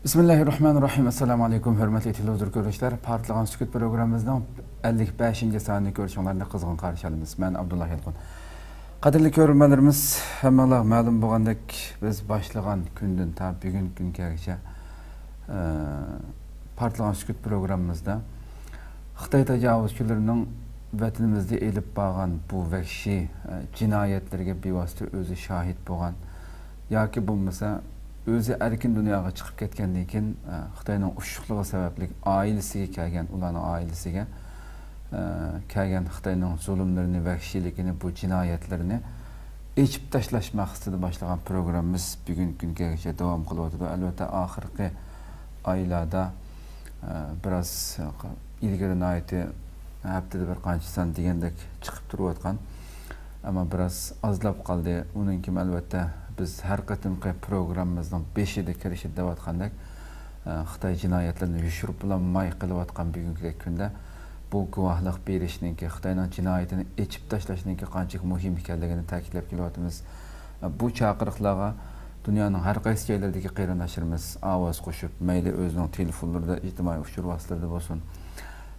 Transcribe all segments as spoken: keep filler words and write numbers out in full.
بىسمىللاھىررەھمانىررەھىم. ئەسسالامۇ ئەلەيكۇم، ھۆرمەتلىك تېلېۋىزور كۆرۈشلەر. پارتلىغان سۈكۈت پروگراممىمىزنىڭ ئەللىك بەشىنچى سانىنى كۆرۈشۈڭلارنى قىزغىن قارشى ئالىمىز. مەن ئابدۇللا يالقۇن. قەدىرلىك كۆرۈرمەنلىرىمىز، ھەممىڭلارغا مەلۇم بولغاندەك، بىز باشلىغان كۈندىن تا بۈگۈنكى كۈنگىچە، ئە، پارتلىغان سۈكۈت پروگراممىمىزدا خىتاي تاجاۋۇزچىلىرىنىڭ ۋەتىنىمىزدە ئېلىپ بارغان بۇ ۋەھشىي، ئە، جىنايەتلىرىگە بىۋاسىتە ئۆزى شاھىت بولغان ياكى بولمىسا ئۆزى ئەركىن دۇنياغا چىقىپ كەتكەندىن كېيىن، ئە، خىتاينىڭ ئۇششۇقلۇقى سەۋەبلىك ئائىلىسىگە كەلگەن، ئۇلارنىڭ ئائىلىسىگە، ئە، كەلگەن خىتاينىڭ زۇلۇملىرىنى، ۋەھشىيلىكىنى، بۇ جىنايەتلىرىنى ئېچىپ تاشلاش مەقسىتىدە باشلىغان پروگراممىمىز بۈگۈنكى كۈنگىچە داۋام قىلىۋاتىدۇ. ئەلۋەتتە، ئاخىرقى ئايلاردا، ئە، بىراز ئىلگىرى ناھايىتى ھەپتىدە بىر قانچە سان دېگەندەك چىقىپ تۇرۇۋاتقان. ئەمما بىراز ئازلاپ قالدى. ئۇنىڭ كىم، ئەلۋەتتە، بىز ھەر قېتىمقى پروگراممىمىزنىڭ بېشىدا، كىرىشىدە دەۋاتقاندەك، ئە، خىتاي جىنايەتلىرىنى يوشۇرۇپ بولالماي قېلىۋاتقان بۈگۈنكىدەك كۈندە بۇ گۇۋاھلىق بېرىشنىڭكى، خىتاينىڭ جىنايىتىنى ئېچىپ تاشلاشنىڭكى قانچىلىك مۇھىم ئىكەنلىكىنى تەكىتلەپ كېلىۋاتىمىز. ئە، بۇ چاقىرىقلارغا دۇنيانىڭ ھەر قايسى جايلىرىدىكى قېرىنداشلىرىمىز ئاۋاز قوشۇپ، مەيلى ئۆزىنىڭ تېلېفونلىرىدا، ئىجتىمائىي ئۇچۇر ۋاسىتىلىرىدە بولسۇن،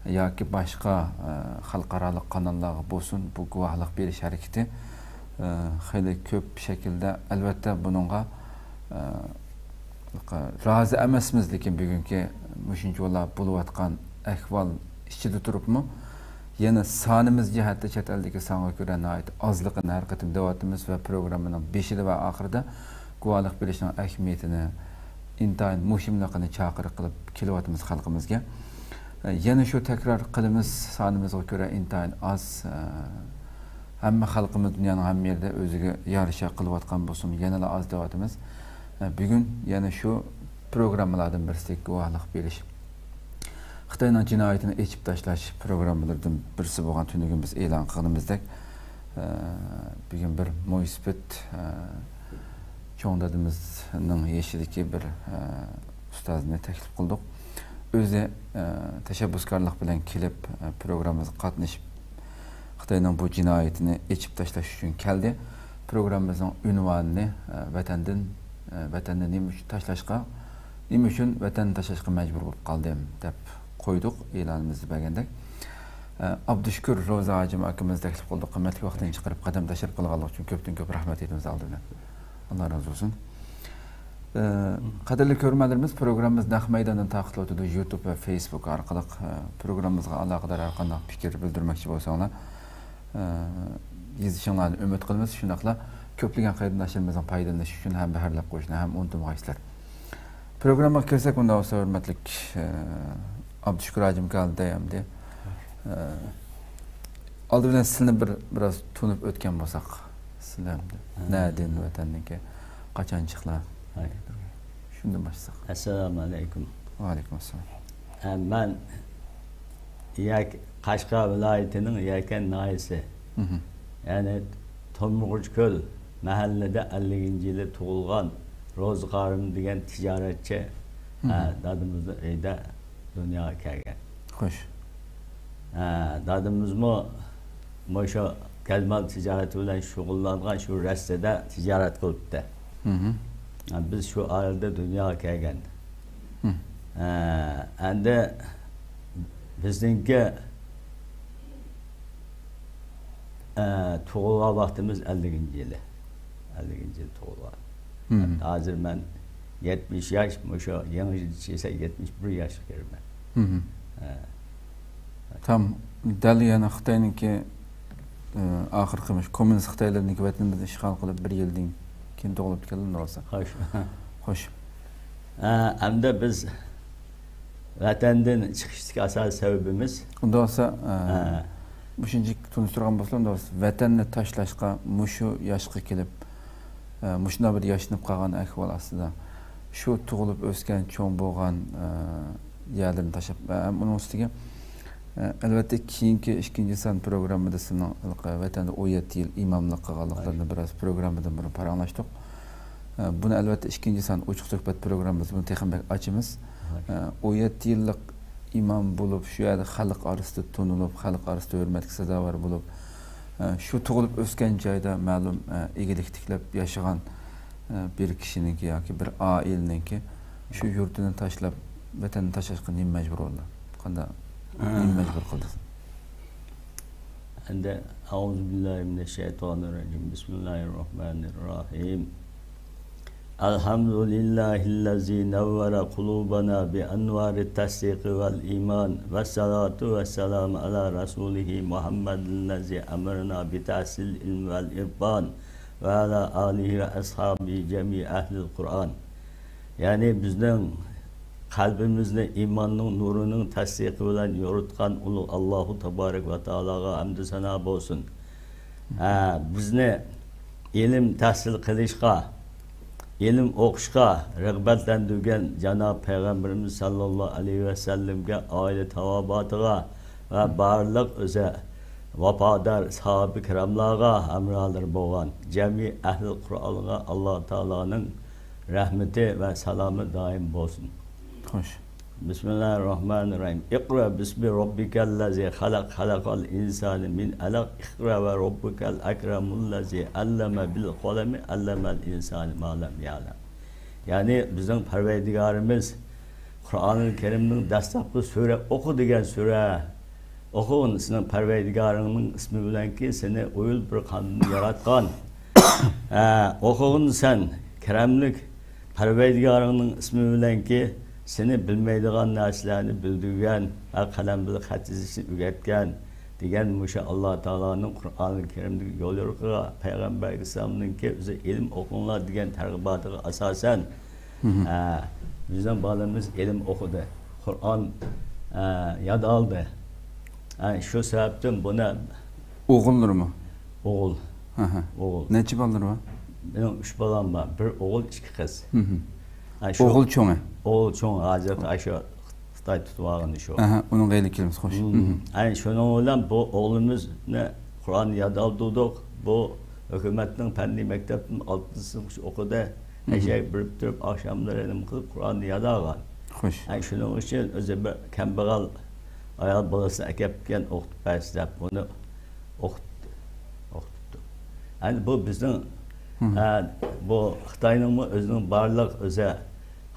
ياكى باشقا، ئە، خەلقئارالىق قاناللارغا بولسۇن، بۇ گۇۋاھلىق بېرىش ھەرىكىتى، ئە، خېلى كۆپ شەكىلدە، ئەلۋەتتە، بۇنىڭغا، ئە، رازى ئەمەسمىز، لېكىن بۈگۈنكى مۇشۇنچىۋالا بولۇۋاتقان ئەھۋال ئىچىدە تۇرۇپمۇ، يەنە سانىمىز جەھەتتە چەت ئەلدىكى سانغا كۆرە ناھايىتى ئازلىقىنى ھەر قېتىم دەۋاتىمىز ۋە پروگراممىنىڭ بېشىدا ۋە ئاخىرىدا گۇۋاھلىق بېرىشنىڭ ئەھمىيىتىنى، ئىنتايىن مۇھىملىقىنى چاقىرىق قىلىپ كېلىۋاتىمىز خەلقىمىزگە. ئە، يەنە شۇ تەكرار قىلىمىز، سانىمىزغا كۆرە ئىنتايىن ئاز. ئە، ھەممە خەلقىمىز دۇنيانىڭ ھەممە يېرىدە ئۆزىگە يارىشا قىلىۋاتقان بولسىمۇ، يەنىلا ئاز دەۋاتىمىز. ئە، بۈگۈن يەنە شۇ پروگراممىلاردىن بىرسىدىكى گۇۋاھلىق بېرىش، خىتاينىڭ جىنايىتىنى ئېچىپ تاشلاش پروگراممىلىرىدىن بىرسى بولغان تۈنۈگۈن بىز ئېلان قىلغىنىمىزدەك، ئە، بۈگۈن بىر مويسىپىت، ئە، چوڭ دادىمىزنىڭ يېشىدىكى بىر، ئە، ئۇستازنى تەكلىپ قىلدۇق. ئۆزى، ئە، تەشەببۇسكارلىق بىلەن كېلىپ، ئە، پروگراممىمىزغا قاتنىشىپ، خىتاينىڭ بۇ جىنايىتىنى ئېچىپ تاشلاش ئۈچۈن كەلدى. پروگراممىمىزنىڭ ئۇنۋانىنى، ئە، ۋەتەندىن، ئە، ۋەتەننى نېمە ئۈچۈن تاشلاشقا، نېمە ئۈچۈن ۋەتەننى تاشلاشقا مەجبۇر بولۇپ قالدىم، دەپ قويدۇق ئېلانىمىزدا بەرگەندەك. ئە، ئابدۇشۈكۈر روزى ھاجىم ئاكىمىزنى تەكلىپ قىلدۇق. قىممەتلىك ۋاقتىنى چىقىرىپ قەدەم تەشرىپ قىلغانلىقى ئۈچۈن كۆپتىن كۆپ رەھمەت ئېيتىمىز ئالدى بىلەن. ئاللا رازى بولسۇن. ئە، قەدىرلىك كۆرۈرمەنلىرىمىز، پروگراممىمىز نەق مەيداندىن تارقىتىلىۋاتىدۇ. يۇتۇب ۋە فېيسبۇك ئارقىلىق، ئە، پروگراممىمىزغا ئالاقىدار ھەر قانداق پىكىر بىلدۈرمەكچى بولساڭلار، ئە، يېزىشىڭلارنى ئۈمىد قىلىمىز. شۇنداقلا كۆپلىگەن قېرىنداشلىرىمىزنىڭ پايدىلىنىشى ئۈچۈن ھەم بەھرىلەپ قويۇشنى ھەم ئۇنتۇمىغايسىلەر. پروگراممىغا كىرسەك، ئۇنداق بولسا، ھۆرمەتلىك، ئە، ئابدۇشۈكۈر ھاجىم كەلدى ئەمدى. ئە، ئالدى بىلەن سىلىنى بىر، بىراز تونۇپ ئۆتكەن بولساق. سىلى ئەمدى ھە. نەدىن، ۋەتەندىكى، قاچانچىقلار؟ ھاي. شۇندىن باشلىساق. ئەسسالامۇ ئەلەيكۇم. ۋەئەلەيكۇم ئەسسالام. ئە، مەن يەك-، قەشقەر ۋىلايىتىنىڭ يەكەن ناھىيەسى. مھم. يەنى تومۇرغۇچكۆل مەھەللىدە ئەللىكىنچى يىلى تۇغۇلغان روزى قارىم دېگەن تىجارەتچى، مھم. ئە، دادىمىزنىڭ ئۆيىدە دۇنياغا كەلگەن. خوش. ئە، دادىمىزمۇ مۇشۇ گەلمال تىجارىتى بىلەن شۇغۇللانغان شۇ رەستىدە تىجارەت قىلىپتۇ. مھم. ئە، بىز شۇ ئائىلىدە دۇنياغا كەلگەن. مھم. ئە، ئەمدى بىزنىڭكى، ئە، تۇغۇلغان ۋاقتىمىز ئەللىكىنچى يىلى. ئەللىكىنچى يىلى تۇغۇلغان. مھم. ھازىر مەن يەتمىش ياش، مۇشۇ يېڭى يىلدا چىقسا يەتمىش بىر ياشقا كىرىمەن. مھم. ھە. تام دەل يەنە خىتاينىڭكى، ئە، ئاخىرقى مۇشۇ كوممۇنىست خىتايلىرىنىڭكى ۋەتىنىمىزنى ئىشغال قىلىپ بىر يىلدىن كېيىن تۇغۇلۇپتىكەنلەر، ئۇنداق بولسا. خوش. خوش. ئە، ئەمدى بىز ۋەتەندىن چىقىشتىكى ئاساسىي سەۋەبىمىز، ئۇنداق بولسا، ئە، ھە. مۇشۇنچە تونۇشتۇرغان بولسىلا، ئۇنداق بولسا، ۋەتەننى تاشلاشقا مۇشۇ ياشقا كېلىپ، ئە، مۇشۇنداق بىر ياشىنىپ قالغان ئەھۋال ئاستىدا، شۇ تۇغۇلۇپ ئۆسكەن، چوڭ بولغان، ئە، يەرلىرىنى تاشلاپ، ئە، ھەم ئۇنىڭ ئۈستىگە، ئە، ئەلۋەتتە، كېيىنكى ئىككىنچى سان پروگراممىدا سىزنىڭ ھېلىقى ۋەتەندە ئون يەتتە يىل ئىماملىق قىلغانلىقلىرىنى بىراز پروگراممىدىن بۇرۇن پاراڭلاشتۇق. ئە، بۇنى، ئەلۋەتتە، ئىككىنچى سان ئوچۇق سۆھبەت پروگراممىمىزدا بۇنى تېخىمۇ بەك ئاچىمىز. ئە، ئون يەتتە يىللىق ئىمام بولۇپ، شۇ يەردە خەلق ئارىسىدا تونۇلۇپ، خەلق ئارىسىدا ھۆرمەتكە سازاۋەر بولۇپ، ئە، شۇ تۇغۇلۇپ ئۆسكەن جايدا مەلۇم، ئە، ئىگىلىك تىكلەپ ياشىغان، ئە، بىر كىشىنىڭكى ياكى بىر ئائىلىنىڭكى شۇ يۇرتىنى تاشلاپ، ۋەتەننى تاشلاشقا نېمە مەجبۇر بولدى؟ قانداق، نېمە مەجبۇر قىلدى؟ ئەمدى، أعوذ بالله من الشيطان الرجيم. بسم الله الرحمن الرحيم. الحمد لله الذي نور قلوبنا بأنوار التصديق والإيمان، والصلاة والسلام على رسوله محمد الذي أمرنا بتحصيل العلم والعرفان، وعلى آله وأصحابه جميع أهل القرآن. يەنى بىزنىڭ قەلبىمىزنى ئىماننىڭ نۇرىنىڭ تەستىقى بىلەن يورۇتقان ئۇلۇغ ئاللاھۇ تابارەك ۋە تائالاغا ھەمدۇ سانا بولسۇن. ھە، بىزنى ئىلىم تەھسىل قىلىشقا، ئىلىم ئوقۇشقا رىغبەتلەندۈرگەن جاناب پەيغەمبىرىمىز ساللاللاھۇ ئەلەيھى ۋەسەللەمگە، ئائىلە تاۋابىئاتىغا ۋە بارلىق ئۆزى ۋاپادار ساھابە كىراملارغا ھەمراھلىرى بولغان جەمئىي ئەھلى قۇرئانغا ئاللا تائالانىڭ رەھمىتى ۋە سالامى دائىم بولسۇن. خوش. بسم الله الرحمن الرحيم. اقرأ باسم ربك الذي خلق، خلق الإنسان من علق، اقرأ وربك الأكرم الذي علم بالقلم، علم الإنسان ما لم يعلم. يەنى بىزنىڭ پەرۋەردىگارىمىز قۇرئانىل كەرىمنىڭ دەسلەپكى سۈرە، ئوقۇ دېگەن سۈرە، ئوقۇغىن، سېنىڭ پەرۋەردىگارىڭنىڭ ئىسمى بىلەنكى سېنى ئويۇل بىر قاندىن ياراتقان. ھە، ئوقۇغىن سەن، كەرەملىك پەرۋەردىگارىڭنىڭ ئىسمى بىلەنكى سېنى بىلمەيدىغان نەرسىلەرنى بىلدۈرگەن ۋە قەلەم بىلەن خەت يېزىشنى ئۆگەتكەن، دېگەن مۇشۇ ئاللا تائالانىڭ قۇرئانىل كەرىمدىكى يوليورۇقىغا، پەيغەمبەر ئەلەيھىسسالامنىڭكى ئۆزى ئىلىم ئوقۇڭلار دېگەن تەرغىباتىغا ئاساسەن، ھە، بىزنىڭ بالىمىز ئىلىم ئوقۇدى، قۇرئان، ھە، ياد ئالدى. ھە، شۇ سەۋەبتىن بۇنى ئوغۇللىرىمۇ؟ ئوغۇل. ھە، ھە. ئوغۇل. نەچچە بالىلىرى بار؟ مېنىڭ ئۈچ بالام بار. بىر ئوغۇل، ئىككى قىز. ھە، شۇ ئوغۇل چوڭى؟ ئوغۇل چوڭى، ھازىر ئاشۇ خىتاي تۇتۇۋالغىنى شۇ. ئەھە، ئۇنىڭغا ئېلىپ كېلىمىز، خوش. ئەنە شۇنىڭ بىلەن بۇ ئوغلىمىزنى قۇرئان ياد ئالدۇردۇق. بۇ ھۆكۈمەتنىڭ پەننىي مەكتەپتىن ئالتىنچى سىنىپقىچە ئوقۇدى. ئەشەگە بېرىپ تۇرۇپ، ئاخشاملىرى نېمە قىلىپ، قۇرئاننى ياد ئالغان. خوش. ئەنە شۇنىڭ ئۈچۈن ئۆزى بىر كەمبەغەل ئايال بالىسىنى ئەكەپكەن، ئوقۇتۇپ بەرسە دەپ، ئۇنى ئوقۇتتى. ئوقۇتۇپتۇ. ئەنە بۇ بىزنىڭ، ئە، بۇ خىتاينىڭمۇ ئۆزىنىڭ بارلىق ئۆزى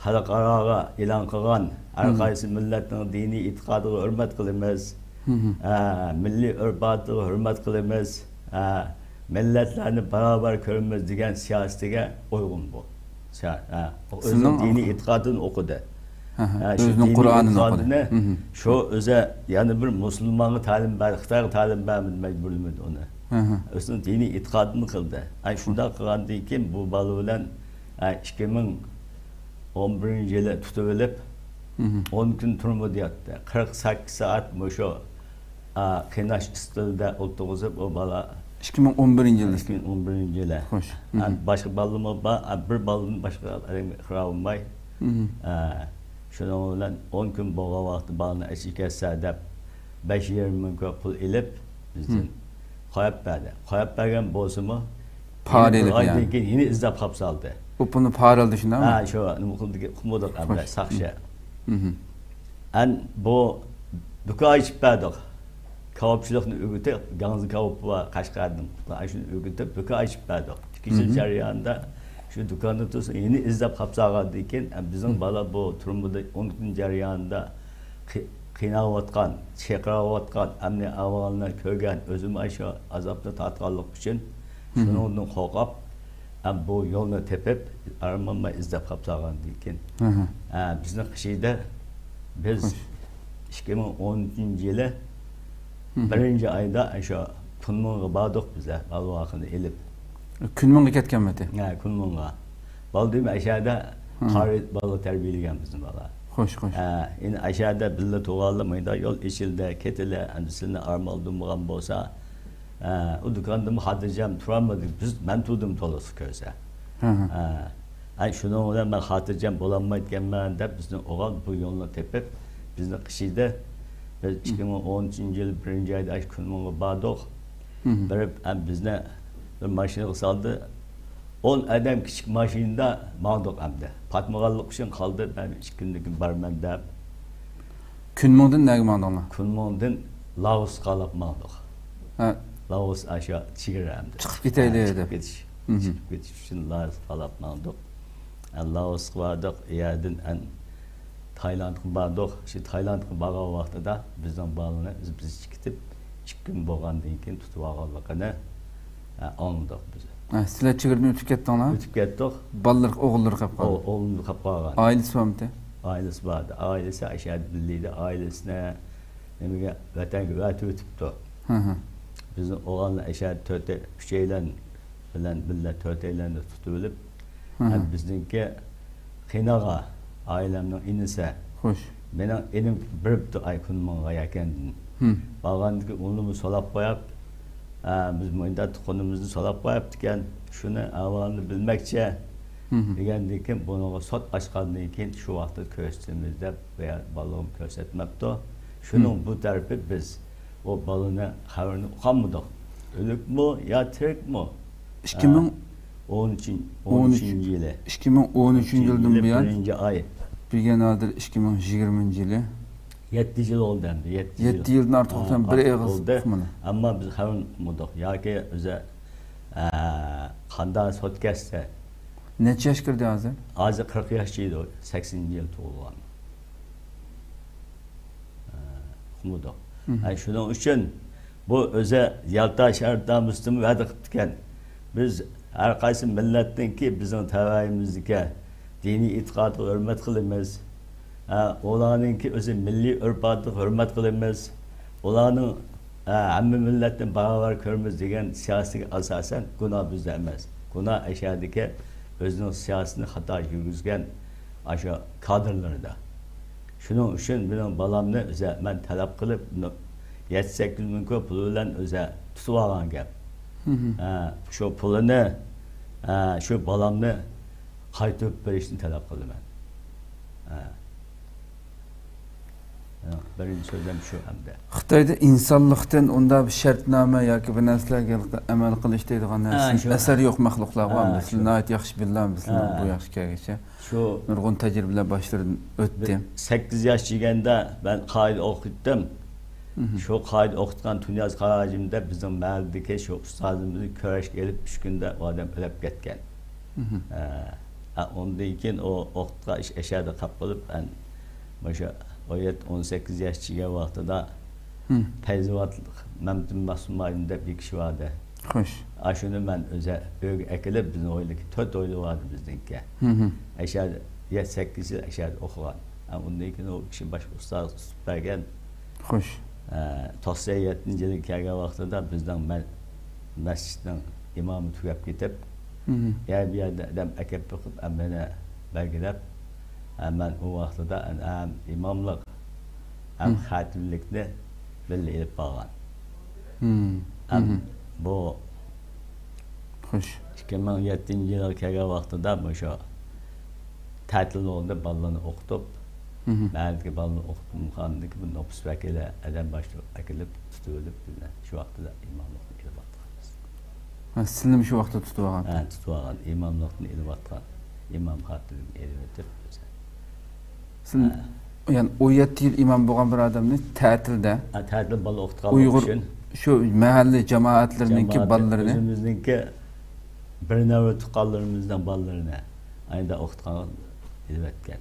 خەلقئاراغا ئېلان قىلغان، ھەر قايسى مىللەتنىڭ دىنىي ئېتىقادىغا ھۆرمەت قىلىمىز، ئە، مىللىي ئۆرپ-ئادىتىغا ھۆرمەت قىلىمىز، ئە، مىللەتلەرنى باراۋەر كۆرىمىز دېگەن سىياسىتىگە ئۇيغۇن بۇ. سىيا-، ئە، ئۆزىنىڭ دىنىي ئېتىقادىنى ئوقۇدى. ھە، ھە، شۇ ئۆزىنىڭ دىنىي قۇرئانىنى ئوقۇدى. ئېتىقادىنى، شۇ ئۆزى يەنە بىر مۇسۇلمانغا تەلىم بەردى، خىتايغا تەلىم بەرمىدى، مەجبۇرلىمىدى ئۇنى. ھە، ھە. ئۆزىنىڭ دىنىي ئېتىقادىنى قىلدى. ئەي، شۇنداق قىلغاندىن كېيىن بۇ بالا بىلەن، ئە، ئىككى مىڭ ئون بىرىنچى يىلى تۇتۇۋېلىپ، ئون كۈن تۈرمىدە ياتتى. قىرىق سەككىز سائەت مۇشۇ، ئا، قىيناش ئۈستىلىدە ئولتۇرغۇزۇپ، ئۇ بالا. ئىككى مىڭ ئون بىرىنچى يىلى. ئىككى مىڭ ئون بىرىنچى يىلى. خوش. ئا، باشقا بالىمۇ بار، ئا، بىر بالىدىن باشقا ئادەمگە ئىقرار بولماي. ئا، شۇنىڭ بىلەن ئون كۈن بولغان ۋاقىتتا بالىنى ئەسلىگە كەلسە دەپ، بەش يېرىم مىڭ كوي پۇل ئېلىپ، بىزدىن قويۇپ بەردى. قويۇپ بەرگەن بولسىمۇ، پارىلىپ يەنە بىر ئايدىن كېيىن يەنە ئىزدەپ قاپ سالدى. ئۇ پۇلنى پارىلىدى شۇنداقمۇ؟ ھە، شۇ، نېمە قىلدى، ئۇقمىدۇق ئەمدى، ساقچى. ئەن بۇ دۇكان ئېچىپ بەردۇق. كاۋاپچىلىقنى ئۆگىتىپ، گاڭزى كاۋاپى بار قەشقەردىن. ئاشۇنى ئۆگىتىپ، دۇكان ئېچىپ بەردۇق. ئىككى يىل جەريانىدا شۇ دۇكاندا تۇرسا، يەنە ئىزدەپ قاپ سالغاندىن كېيىن، بىزنىڭ بالا بۇ تۈرمىدە ئون كۈن جەريانىدا قى-، قىيناۋاتقان، چېقىرىۋاتقان ئەمنىي ئەھۋالنى كۆرگەن، ئۆزۈم ئاشۇ ئازابنى تارتقانلىق ئۈچۈن، شۇنىڭدىن قورقۇپ، ئە، بۇ يولنى تېپىپ، ئارمانماي ئىزدەپ قاپ سالغاندىن كېيىن، ئە، بىزنىڭ قىشىدا بىز ئىككى مىڭ ئون ئۈچىنچى يىلى بىرىنچى ئايدا ئاشۇ كۇنمىڭغا باردۇق بىزلەر، بالىۋاقىنى ئېلىپ. كۇنمىڭغا كەتكەنمىدى؟ ھە، كۇنمىڭغا. بالدۇرۇم ئەشەدە قارى بالا تەربىيەلىگەن بىزنى بالا. خوش، خوش. ھە، ئەنە ئەشەدە بىللە تۇرغانلار، مايدا يول ئېچىلدى، كېتىلە، ئەمدى سىلىنى ئارمالدۇرمىغان بولسا، ھە، ئۇ دۇكاندىمۇ خاتىرجەم تۇرالمىدى. بىز، مەن تۇردۇم تولۇسى كۆرسە. ھە، ھە. ھە. ئەي، شۇنىڭ بىلەن مەن خاتىرجەم بولالمايدىكەنمەن دەپ، بىزنى ئوغال بۇ يولنى تېپىپ، بىزنى قىشىدە، بىز ئىككى مىڭ ئون ئۈچىنچى يىل بىرىنچى ئايدا ئاشۇ كۇنمىڭغا باردۇق. بېرىپ، ئەم، بىزنى بىر ماشىنىغا سالدى. ئون ئادەم كىچىك ماشىنىدا ماڭدۇق ئەمدى. پاتمىغانلىق ئۈچۈن قالدى، مەن ئىككى كۈندىن كېيىن بارىمەن دەپ. كۈنمىڭدىن نەگە ماڭدىڭلار؟ كۈنمىڭدىن لائوسقا قاراپ ماڭدۇق. ھە. لائوس ئاشۇ چېگرا ئەمدى. چىقىپ كېتەيلى دەپ. چىقىپ كېتىش. چىقىپ كېتىش ئۈچۈن لائوسقا قاراپ ماڭدۇق. لائوسقا باردۇق، ئۇ يەردىن ئەن-، تايلاندقا باردۇق. شۇ تايلاندقا بارغان ۋاقتىدا بىزنىڭ بالىنى بىز، بىز چىقىپ، ئىككى كۈن بولغاندىن كېيىن تۇتۇپ ئالغانلىقىنى، ئە، ئاڭلىدۇق بىز. ھە، سىلەر چېگرىدىن ئۆتۈپ كەتتىڭلار؟ ئۆتۈپ كەتتۇق. بالىلىرى، ئوغۇللىرى قېلىپ قالدى؟ ئو-، ئوغلۇم قېلىپ قالغان. ئائىلىسى بارمىدى؟ ئائىلىسى بار ئىدى. ئائىلىسى ئاشۇ يەردە بىللە ئىدى. ئائىلىسىنى نېمىگە، ۋەتەنگە ئەۋەتىۋېتىپتۇ. ھە، ھە. بىزنىڭ ئوغلانلار ئەشەدە تۆتەي-، ئۈچەيلەن بىلەن بىللە تۆتەيلەننى تۇتۇۋېلىپ، ھە، ھە. ھەم بىزنىڭكى قېيىنئاغا، ئائىلەمنىڭ ئىنىسى. خوش. مېنىڭ ئىنىم بېرىپتۇ ئاي كۇنمىڭغا يەكەندىن. ھىم. بارغاندىكى ئۇنىمۇ سولاپ قويۇپ، ھە، بىز مۇنداق تۇغقىنىمىزنى سولاپ قويۇپتىكەن، شۇنى ئەھۋالىنى بىلمەكچى. ھىم، ھىم. دېگەندىن كېيىن، بۇنىڭغا سوت ئاچقاندىن كېيىن، شۇ ۋاقىتتا كۆرسىتىمىز دەپ، بۇ يەر بالىلىرىم كۆرسەتمەپتۇ. شۇنىڭ ھىم. بۇ تەرىپى بىز ئۇ بالىنى خەۋىرىنى ئۇقالمىدۇق. ئۆلۈكمۇ يا تىرىكمۇ؟ ئىككى مىڭ ھە، ئون ئۈچىنچى، ئون ئۈچىنچى يىلى. ئىككى مىڭ ئون ئۈچىنچى يىلدىن بۇيان، بىرىنچى ئاي. بۈگۈن ھازىر ئىككى مىڭ يىگىرمىنچى يىلى. يەتتە يىل بولدى ئەمدى، يەتتە يىل. يەتتە يىلدىن ئارتۇق ھە، بىر ئېغىز ئۇقمىدى. ئەمما بىز خەۋىرىنى ئۇقمىدۇق. ياكى ئۆزى، ئە، قانداق سوت كەتسە. نەچچە ياش كىردى ھازىر؟ ھازىر قىرىق ياش چىدى، سەكسىنىنچى يىل تۇغۇلغان. ئۇقمىدۇق. ھە، شۇنىڭ ئۈچۈن بۇ ئۆزى يالتا شەرتنامىسىدىمۇ ۋەدە قىپتىكەن. بىز ھەر قايسى مىللەتنىڭكى بىزنىڭ تەۋەيىمىزدىكى دىنىي ئېتىقادىغا ھۆرمەت قىلىمىز. ھە، ئۇلارنىڭكى ئۆزى مىللىي ئۆرپ-ئادىتىگە ھۆرمەت قىلىمىز. ئۇلارنىڭ، ھە، ھەممە مىللەتنى باراۋەر كۆرىمىز دېگەن سىياسىتىگە ئاساسەن گۇناھ بىزدە ئەمەس. گۇناھ ئەشەدىكى ئۆزىنىڭ سىياسىتىنى خاتا يۈرگۈزگەن ئاشۇ كادىرلىرىدا. شۇنىڭ ئۈچۈن مېنىڭ بالامنى ئۆزى مەن تەلەپ قىلىپ، نو-، يەتتە سەككىز مىڭ كوي پۇلى بىلەن ئۆزى تۇتۇۋالغان گەپ. ھە، شۇ پۇلىنى، ھە، شۇ بالامنى قايتۇرۇپ بېرىشنى تەلەپ قىلىمەن. ھە. ھە، بىرىنچى سۆزۈم شۇ ئەمدى. خىتايدا ئىنسانلىقتىن ئۇنداق بىر شەرتنامە ياكى بىر نەرسىلەرگە ئەمەل قىلىش دەيدىغان نەرسىنىڭ ئەسەرى يوق مەخلۇقلار بار. ھە، بىز ناھايىتى ياخشى بىلىمىز بۇ ياخشى كەلگەچە. شۇ نۇرغۇن تەجرىبىلەر باشلىرىدىن ئۆتتى. سەككىز ياش دېگەندە مەن قائىدە ئوقۇتتۇم. شۇ قائىدە ئوقۇتقان تۇنىياز قاراھاجىم دەپ بىزنىڭ مەھەللىدىكى شۇ ئۇستازىمىزنى كۆرۈشكە ئېلىپ، ئۈچ كۈندە ئۇ ئادەم ئۆلۈپ كەتكەن. ئە، ئۇندىن كېيىن ئۇ ئوقۇتقان ئىش ئەشەدە قاپ قېلىپ، مەن مۇشۇ ئون يەتتە، ئون سەككىز ياش چىگەن ۋاقتىدا پەيزىۋاتلىق مەمتىم مەخسۇمئايدىن دەپ بىر كىشى باردى. خوش. ئاشۇنى مەن ئۆزى ئۆيگە ئەكېلىپ، بىزنىڭ ھويلىدىكى تۆت ھويلا باردى بىزنىڭكى. ئەشەدە يەتتە سەككىز يىل ئەشەدە ئوقۇغان. ئۇندىن كېيىن ئۇ كىشى باشقا ئۇستاز تۇتۇپ بەرگەن. خوش. ئە، توقسان يەتتىنچى يىلى كەلگەن ۋاقتىدا بىزنىڭ مە-، مەسچىتنىڭ ئىمامى تۈگەپ كېتىپ، يەنە بۇ يەردە ئادەم ئەكەپ بېقىپ، ھەممىنى بەلگىلەپ، ئە، مەن ئۇ ۋاقتىدا ھەم ئىماملىق، ھەم خەتىملىكنى بىللە ئېلىپ بارغان. ھەم بۇ خوش. ئىككى مىڭ يەتتىنچى يىلغا كەلگەن ۋاقتىدا مۇشۇ تەتىل بولدى، بالىلارنى ئوقۇتۇپ، مەھەللىدىكى بالىلارنى ئوقۇتۇپ بولغاندىن كېيىن بىر نوپۇس ۋەكىلى ئادەم باشلىق ئەكېلىپ تۇتۇۋېلىپ، بىزنى شۇ ۋاقتىدا ئىماملىقنى ئېلىۋاتقان. ھە، سىلىنىمۇ شۇ ۋاقىتتا تۇتۇۋالغان؟ ھە، تۇتۇۋالغان. ئىماملىقنى ئېلىۋاتقان. ئىمام خاتىنىنى ئېلىۋېتىپ، ئۆزى. سىز، ھە، يەنى ئون يەتتە يىل ئىمام بولغان بىر ئادەمنى تەتىلدە، ھە، تەتىل بالا ئوقۇتقان ئۇيغۇر، شۇ مەھەللە جامائەتلىرىنىڭكى بالىلىرىنى، ئۆزىمىزنىڭكى بىر نەۋرە تۇغقانلىرىمىزنىڭ بالىلىرىنى ئايدا ئوقۇتقان ئېلىۋەتكەن.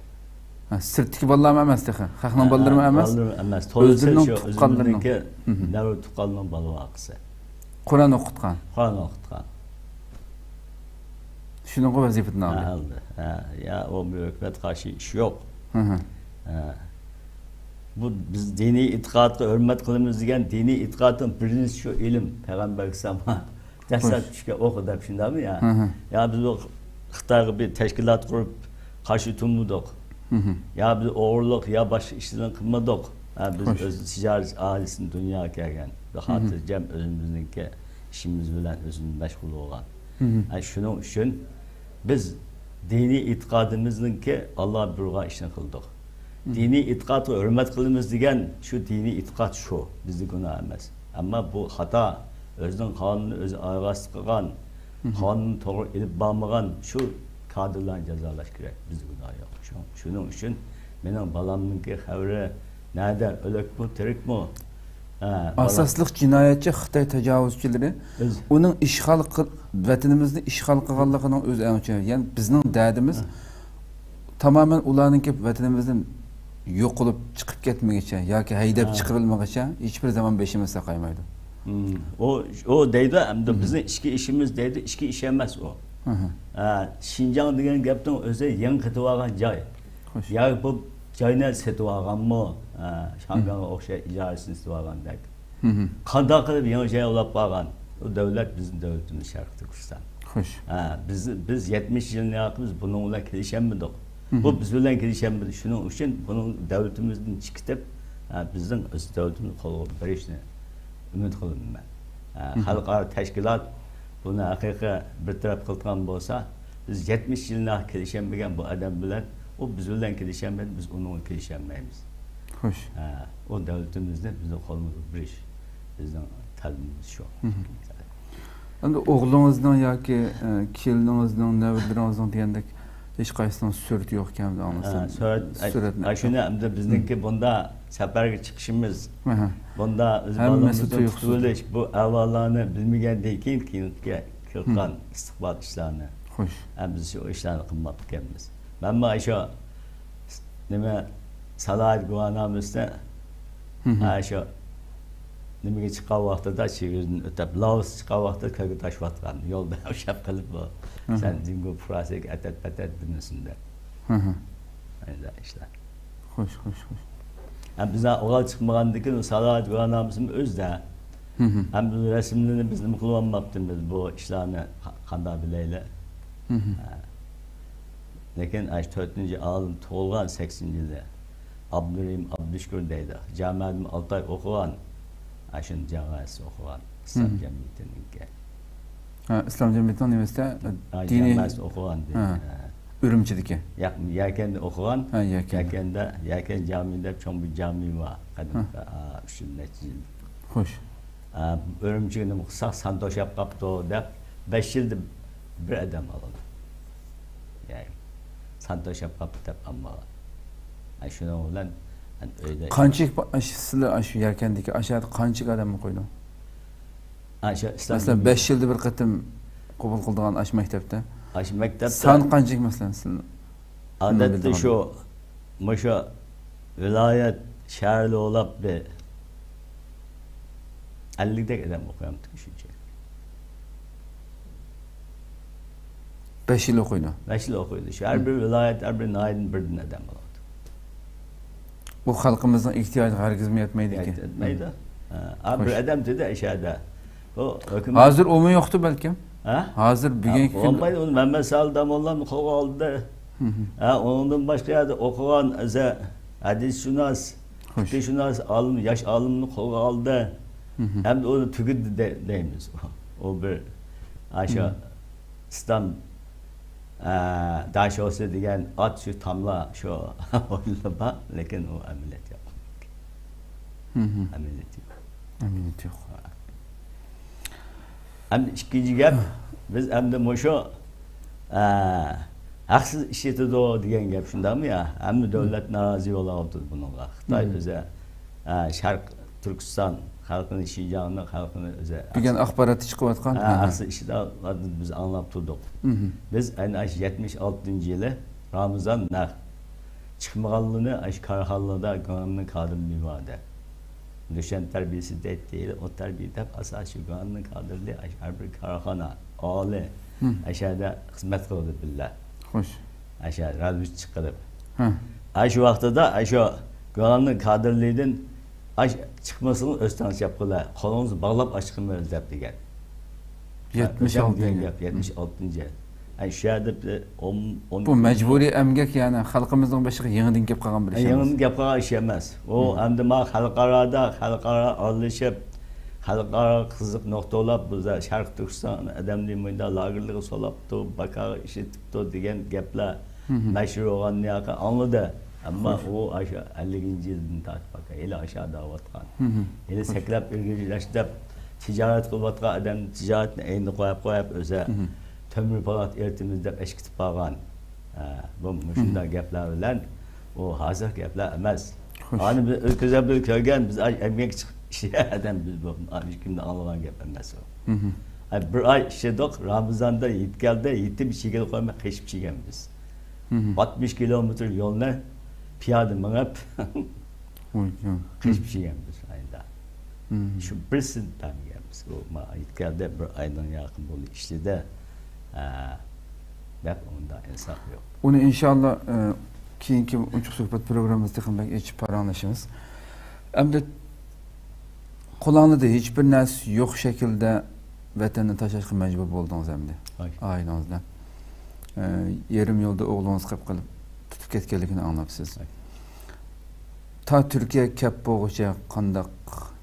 ھە، سىرتتىكى بالىلارمۇ ئەمەس تېخى. خەقنىڭ بالىلىرىمۇ ئەمەس. بالىلىرىمۇ ئەمەس. تولىسى ئۆزلىرىنىڭ شۇ تۇغقانلىرىنىڭ. ئۆزىمىزنىڭكى نەۋرە تۇغقاننىڭ بالا ۋاقىسى. قۇرئان ئوقۇتقان. قۇرئان ئوقۇتقان. شۇنىڭغا ۋەزىپىدىن ئالدى. ھە، ئالدى. ھە، يا، ئۇ ھۆكۈمەت قارشى ئىش يوق. ھە. بۇ بىز دىنىي ئېتىقادقا ھۆرمەت قىلىمىز دېگەن دىنىي ئېتىقادنىڭ بىرىنچىسى شۇ ئىلىم. پەيغەمبەر ئەلەيھىسسالام دەسسەپ چۈشكەن ئوقى دەپ شۇنداقمۇ يا؟ يا بىز ئۇ خىتايغا بىر تەشكىلات قۇرۇپ قارشى تۇرمىدۇق. يا بىز ئوغرىلىق، يا باشقا ئىشلارنى قىلمىدۇق. ھە، بىز ئۆز تىجارەت ئائىلىسىدىن دۇنياغا كەلگەن. بىر خاتىرجەم ئۆزىمىزنىڭكى ئىشىمىز بىلەن ئۆزىمىز مەشغۇل بولغان. ھە، شۇنىڭ ئۈچۈن بىز دىنىي ئېتىقادىمىزنىڭكى ئاللا بۇيرۇغان ئىشنى قىلدۇق. دىنىي ئېتىقادقا ھۆرمەت قىلىمىز دېگەن شۇ دىنىي ئېتىقاد شۇ. بىزدە گۇناھ ئەمەس. ئەمما بۇ خاتا. ئۆزىنىڭ قانۇنىنى ئۆزى ئايىغى ئاستى قىلغان، قانۇننى توغرا ئېلىپ بارمىغان شۇ كادىرلارنى جازالاش كېرەك. بىزدە گۇناھ يوق. شۇ-، شۇنىڭ ئۈچۈن مېنىڭ بالامنىڭكى خەۋىرى نەدە، ئۆلۈكمۇ، تىرىكمۇ؟ ھە، بالا- ئاساسلىق جىنايەتچى خىتاي تاجاۋۇزچىلىرى. ئۇنىڭ ئىشغال قىل-، ۋەتىنىمىزنى ئىشغال قىلغانلىقىنىڭ ئۆزى ئەڭ چوڭ. يەنى بىزنىڭ دەردىمىز، ھە، تامامەن ئۇلارنىڭكى ۋەتىنىمىزدىن يوقىلىپ چىقىپ كەتمىگىچە ياكى ھەيدەپ ھە. چىقىرىلمىغىچە ھېچبىر زامان بېشىمىز ساقايمايدۇ. مم. ئۇ، ئۇ دەيدۇ، ئەمدى مم. بىزنىڭ ئىچكى ئىشىمىز دەيدۇ، ئىچكى ئىش ئەمەس ئۇ. مم. ھە، شىنجاڭ دېگەن گەپنىڭ ئۆزى يېڭى قېتىۋالغان جاي. خوش. ياكى بۇ جاينى سېتىۋالغانمۇ؟ ھە، شياڭگاڭغا مم. ئوخشاش ئىجارىسىنى سېتىۋالغاندەك. مم. قانداق قىلىپ يېڭى جاي ئۇلاپ قالغان؟ ئۇ دۆلەت بىزنىڭ دۆلىتىمىز شەرقىي تۈركىستان. خوش. ھە، بىز، بىز يەتمىش يىلنى ياقى بىز بۇنىڭ بىلەن كېلىشەلمىدۇق. مم. بۇ بىز بىلەن كېلىشەلمىدى. شۇنىڭ ئۈچۈن بۇنىڭ دۆلىتىمىزدىن چىقىتىپ، ھە، بىزنىڭ ئۆز دۆلىتىمىزنى قولغا بېرىشنى ئۈمىد قىلىمەن. ھە، مم. خەلقئارا تەشكىلات بۇنى ھەقىقىي بىر تەرەپ قىلىدىغان بولسا، بىز يەتمىش يىلنى كېلىشەلمىگەن بۇ ئادەم بىلەن، ئۇ بىز بىلەن كېلىشەلمىدى، بىز ئۇنىڭ بىلەن كېلىشەلمەيمىز. خوش. ھە، ئۇ دۆلىتىمىزنى بىزنىڭ قولىمىزغا بېرىش، بىزنىڭ تەلىپىمىز شۇ. مم. ئەمدى ئوغلىڭىزنىڭ ياكى، ئە، كېلىنىڭىزنىڭ، نەۋرىلىرىڭىزنىڭ دېگەندەك ھېچقايسىنىڭ سۈرىتى يوق ئىكەن، ئەمدى ھە، ئاڭلىسام. سۈرەت، سۈرەتنى. ئاشۇنى ئەمدى بىزنىڭكى مم. بۇندا سەپەرگە چىقىشىمىز، ئەھە. بۇندا بىز ھەممىسى بالىمىزنى تۇيۇقسىز. تۇتۇۋېلىش، بۇ ئەھۋاللارنى بىلمىگەندىن كېيىن، كېيىن كېلىدىغان مم. ئىستىقبال ئىشلارنى. خوش. ھە، بىز شۇ ئىشلارنى قىلماپتىكەنمىز. مەنمۇ شۇ نېمە، سالاھىيەت گۇۋاھنامىسىنى، مم. ھە، شۇ نېمىگە چىققان ۋاقتىدا، چېگرىدىن ئۆتۈپ، لائوس چىققان ۋاقتىدا كۆلگە تاشلىۋاتقان. يولدا ئۇششاپ قېلىپ، بۇ، مم. سەن جۇڭگو پۇقراسىغا ئەتەت-پەتەت دېمىسۇن دەپ. مم. ئەنە ئىشلار. خوش، خوش، خوش. ھەم بىز ئوغۇل چىقمىغاندىن كېيىن سالاھىيەت گۇۋاھنامىسىمۇ ئۆزىدە. مم. ھەم بۇ رەسىملىرىنى بىز نېمە قىلىۋالماپتىمىز، بۇ ئىشلارنى قا-، قانداق بىلەيلى؟ مم. ھە. لېكىن ئاشۇ تۆتىنچى ئالىم تۇغۇلغان سەكسىنىنچى يىلى. ئابدۇرېھىم ئابدۇشۈكۈر دەيدۇ. جامەدىن ئالتە ئاي ئوقۇغان. ئاشۇنى جامائەسى ئوقۇغان. ئىسلام مم. جەمئىيىتىنىڭكى. ھە، ئىسلام جەمئىيىتىنىڭ نېمىسىدە، ھە، دىنىي جامائەسى ئوقۇغان دېدى. ھە. ھە. ئۈرۈمچىدىكى. ياق، يەكەندە ئوقۇغان. ھە، يەكەندە. يەكەندە، يەكەن جامى دەپ چوڭ بىر جامى بار. قەدىمكى، ھە. ئا، ئۈچ يىل، نەچچە يىل. خوش. ئا، ئۈرۈمچىگە نېمە قىلساق سان توشاپ قاپتۇ دەپ، بەش يىلدا بىر ئادەم ئالىدۇ. يەنى سان توشاپ قاپتۇ دەپ ئامما. ئا، شۇنىڭ بىلەن، ئا، ئۆيدە قانچىلىك با-، ئاشۇ سىلەر ئاشۇ يەكەندىكى ئاشۇ يەردە قانچىلىك ئادەمنى قويدۇڭ؟ ئاشۇ ئىسلام مەسىلەن، دىنى. بەش يىلدا بىر قېتىم قوبۇل قىلىدىغان ئاشۇ مەكتەپتە. ئاشۇ مەكتەپتە سان قانچىلىك مەسىلەن سىلەر؟ ئادەتتە شۇ، مۇشۇ ۋىلايەت، شەھەرلەر ئويلاپ بىر ئەللىكتەك ئادەم ئوقۇيامتىكەن شۇنچە. بەش يىل ئوقۇيدۇ. بەش يىل ئوقۇيدۇ. شۇ ھەر بىر ۋىلايەت، ھەر بىر ناھىيەدىن بىردىن ئادەم بولىدۇ. بۇ خەلقىمىزنىڭ ئېھتىياجىغا ھەرگىزمۇ يەتمەيدىكەن. يەتمەيدۇ. ھە، بىر خوش. ئادەم دېدى ئەشەدە. بۇ ھۆكۈمەت ھازىر ئۇمۇ يوقتۇ بەلكىم. ھە؟ ھازىر ھە، بۈگۈنكى كۈندە بولمايدۇ. ئۇنى مەمەت سالىھ داموللامنى قولغا ئالدى. مم. ھە، ئۇنىڭدىن باشقا يەردە ئوقۇغان ئۆزى ھەدىسشۇناس، خوش. پىقىھشۇناس ئالىم، ياش ئالىمنى قولغا ئالدى. مم. ئەمدى ئۇنى تۈگىدى دە-، دەيمىز. ئۇ بىر، ئاشۇ مم. ئىسلام، ئە، داشوسى دېگەن ئات شۇ تاملا، شۇ ئويۇنلا بار، لېكىن ئۇ ئەمەلىيەت يوق. مم. ئەمەلىيەت يوق. ئەمەلىيەت يوق. ئەمدى ئىككىنچى گەپ، بىز ئەمدى مۇشۇ، ئە، ھەقسىز ئىشلىتىدۇ دېگەن گەپ شۇنداقمۇ يا؟ ھەممە دۆلەت نارازى بولاۋاتىدۇ بۇنىڭغا. خىتاي ئۆزى، ئە، شەرق تۈركىستان خەلقىنى، شىنجاڭنىڭ خەلقىنى ئۆزى بۈگۈن ئاخباراتتا چىقىۋاتقان، ھە، ھە، ھە. ھەقسىز ئىشلىتىۋاتىدۇ، بىز ئاڭلاپ تۇردۇق. مم. بىز ئەنە ئاشۇ يەتمىش ئالتىنچى يىلى رامىزان نەق چىقمىغانلىرىنى ئاشۇ كارخانىلاردا گۇڭئەنمىن كادىرلىرى بار ئىدى. لۇشيەن تەربىيەسى دەيتتى، ئۇ تەربىيە دەپ ئاساسىي گۇڭئەنمىن كادىرلىرى ئاشۇ ھەر بىر كارخانا، ئالىي، مم. ئەشەدە خىزمەت قىلىدۇ بىللە. خوش. ئەشە رەلۋىچ چىقىرىپ. ھە. ئاشۇ ۋاقتىدا ئاشۇ گۇڭئەنمىن كادىرلىرىدىن ئاش چىقمىسىڭىز ئۆستەڭ چاپقىلى، قولىڭىزنى باغلاپ ئاش چىقىمىز دەپ دېگەن. يەتمىش ئالتىنچى. دېگەن گەپ، يەتمىش ئالتىنچى. ئەي، شۇ يەردە بىر ئون، ئون بۇ مەجبۇرىي ئەمگەك، يەنى خەلقىمىزنىڭ بېشىغا يېڭىدىن كەپ قالغان بىر ئىش ئەمەس. يېڭىدىن كەپ قالغان ئىش ئەمەس. ئۇ مم. ئەمدى ما خەلقئارادا، خەلقئارا ئارىلىشىپ، خەلقئارا قىزىق نۇقتىلار، بۇ شەرقىي تۈركىستان ئادەمنى مۇنداق لاگېرلارغا سولاپتۇ، باكاغا ئىشلىتىپتۇ دېگەن گەپلەر مم. مەشھۇر بولغاننى ئاڭلىدى. ئەمما خوش. ئۇ ئاشۇ ئەللىكىنچى يىلدىن تارتىپ باكا ھېلى ئاشۇ دەۋاتقان. مم. ھېلى خوش. سەكرەپ ئىلگىرىلەش دەپ تىجارەت قىلىۋاتقان ئادەم تىجارەتنى ئەينىدە قويۇپ قويۇپ، ئۆزى مم. تۆمۈر پولات ئېرىتىمىز دەپ ئەشكىتىپ قالغان. ھە، بۇ مۇشۇنداق مم. گەپلەر بىلەن ئۇ ھازىرقى گەپلەر ئەمەس. خوش. ئانى بىز ئۆز كۆزى بىلەن كۆرگەن، بىز ئەمگەك چىقىش ئادەم بىز بۇ، ئانى ھېچكىمدىن ئاڭلىغان گەپ ئەمەس ئۇ. مم. ئاي، بىر ئاي ئىشلىدۇق، رامىزاندا يېتىپ كەلدى، يېتىپ ئىچىگىلى قويماي قېچىپ چىگەن بىز. ئاتمىش كىلومېتىر يولنى پىيادە مېڭىپ، قېچىپ چۈشكەنمىز ئايدا. شۇ بىرسىنى بەرمىگەنمىز. ئۇ ماڭا ئېيتكەندە، بىر ئايدىن ياقىن بولدى ئىشلىدى. ھە، دەپ، ئۇندا ئىنساپ يوق. ئۇنى ئىنشاللا، ئە، كېيىنكى ئوچۇق سۆھبەت پروگراممىمىزدا تېخىمۇ بەك ئېچىپ پاراڭلىشىمىز. ئەمدى قولۇڭلاردا ھېچبىر نەرسە يوق شەكىلدە ۋەتەننى تاشلاشقا مەجبۇر بولدىڭىز ئەمدى. ئائىلىڭىز بىلەن. ئە، يېرىم يولدا ئوغلىڭىز قېلىپ قېلىپ تۇتۇپ كەتكەنلىكىنى ئاڭلاپسىز. تا تۈركىيەگە كەپ بولغۇچە قانداق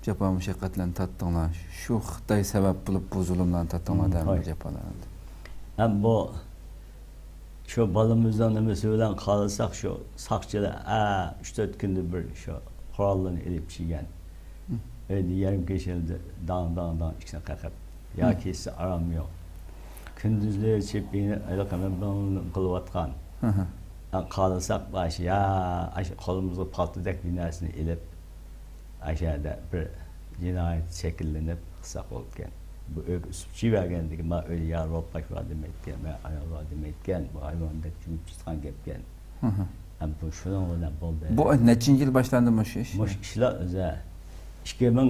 جاپا مۇشەققەتلەرنى تارتتىڭلار؟ شۇ خىتاي سەۋەب بولۇپ بۇ زۇلۇملارنى تارتتىڭلار دە، بۇ جاپالارنى. ھەم بۇ شۇ بالىمىزنىڭ نېمىسى بىلەن قالساق، شۇ ساقچىلار، ئە، ئۈچ تۆت كۈندە بىر شۇ قوراللىرىنى ئېلىپ چىگەن. ئۆيدە يېرىم كېچىلەردە داڭ، داڭ، داڭ ئىشىكنى قېقىپ. يا كېچىسى ئارام يوق. كۈندۈزلىرى چېپىپ ھېلىقى مەن بۇنى قىلىۋاتقان. قالساق، ئاشۇ، يا، ئاشۇ قولىمىزغا پالتىدەك بىر نەرسىنى ئېلىپ، ئاشۇ يەردە بىر جىنايەت شەكىللىنىپ قىلساق بولىدىكەن. بۇ ئۆيگە ئۈسۈپ چۈشۈۋەرگەندىكىن، ما ئۆيدە يا روپاش بار دېمەيدىكەن، ما ئايال بار دېمەيدىكەن، بۇ ھايۋاندەك چۈگۈپ چىققان گەپكەن. ھەم بۇ شۇنىڭ بىلەن بولدى. بۇ نەچچىنچى يىل باشلاندى مۇشۇ ئىش؟ مۇشۇ ئىشلار ئۆزى ئىككى مىڭ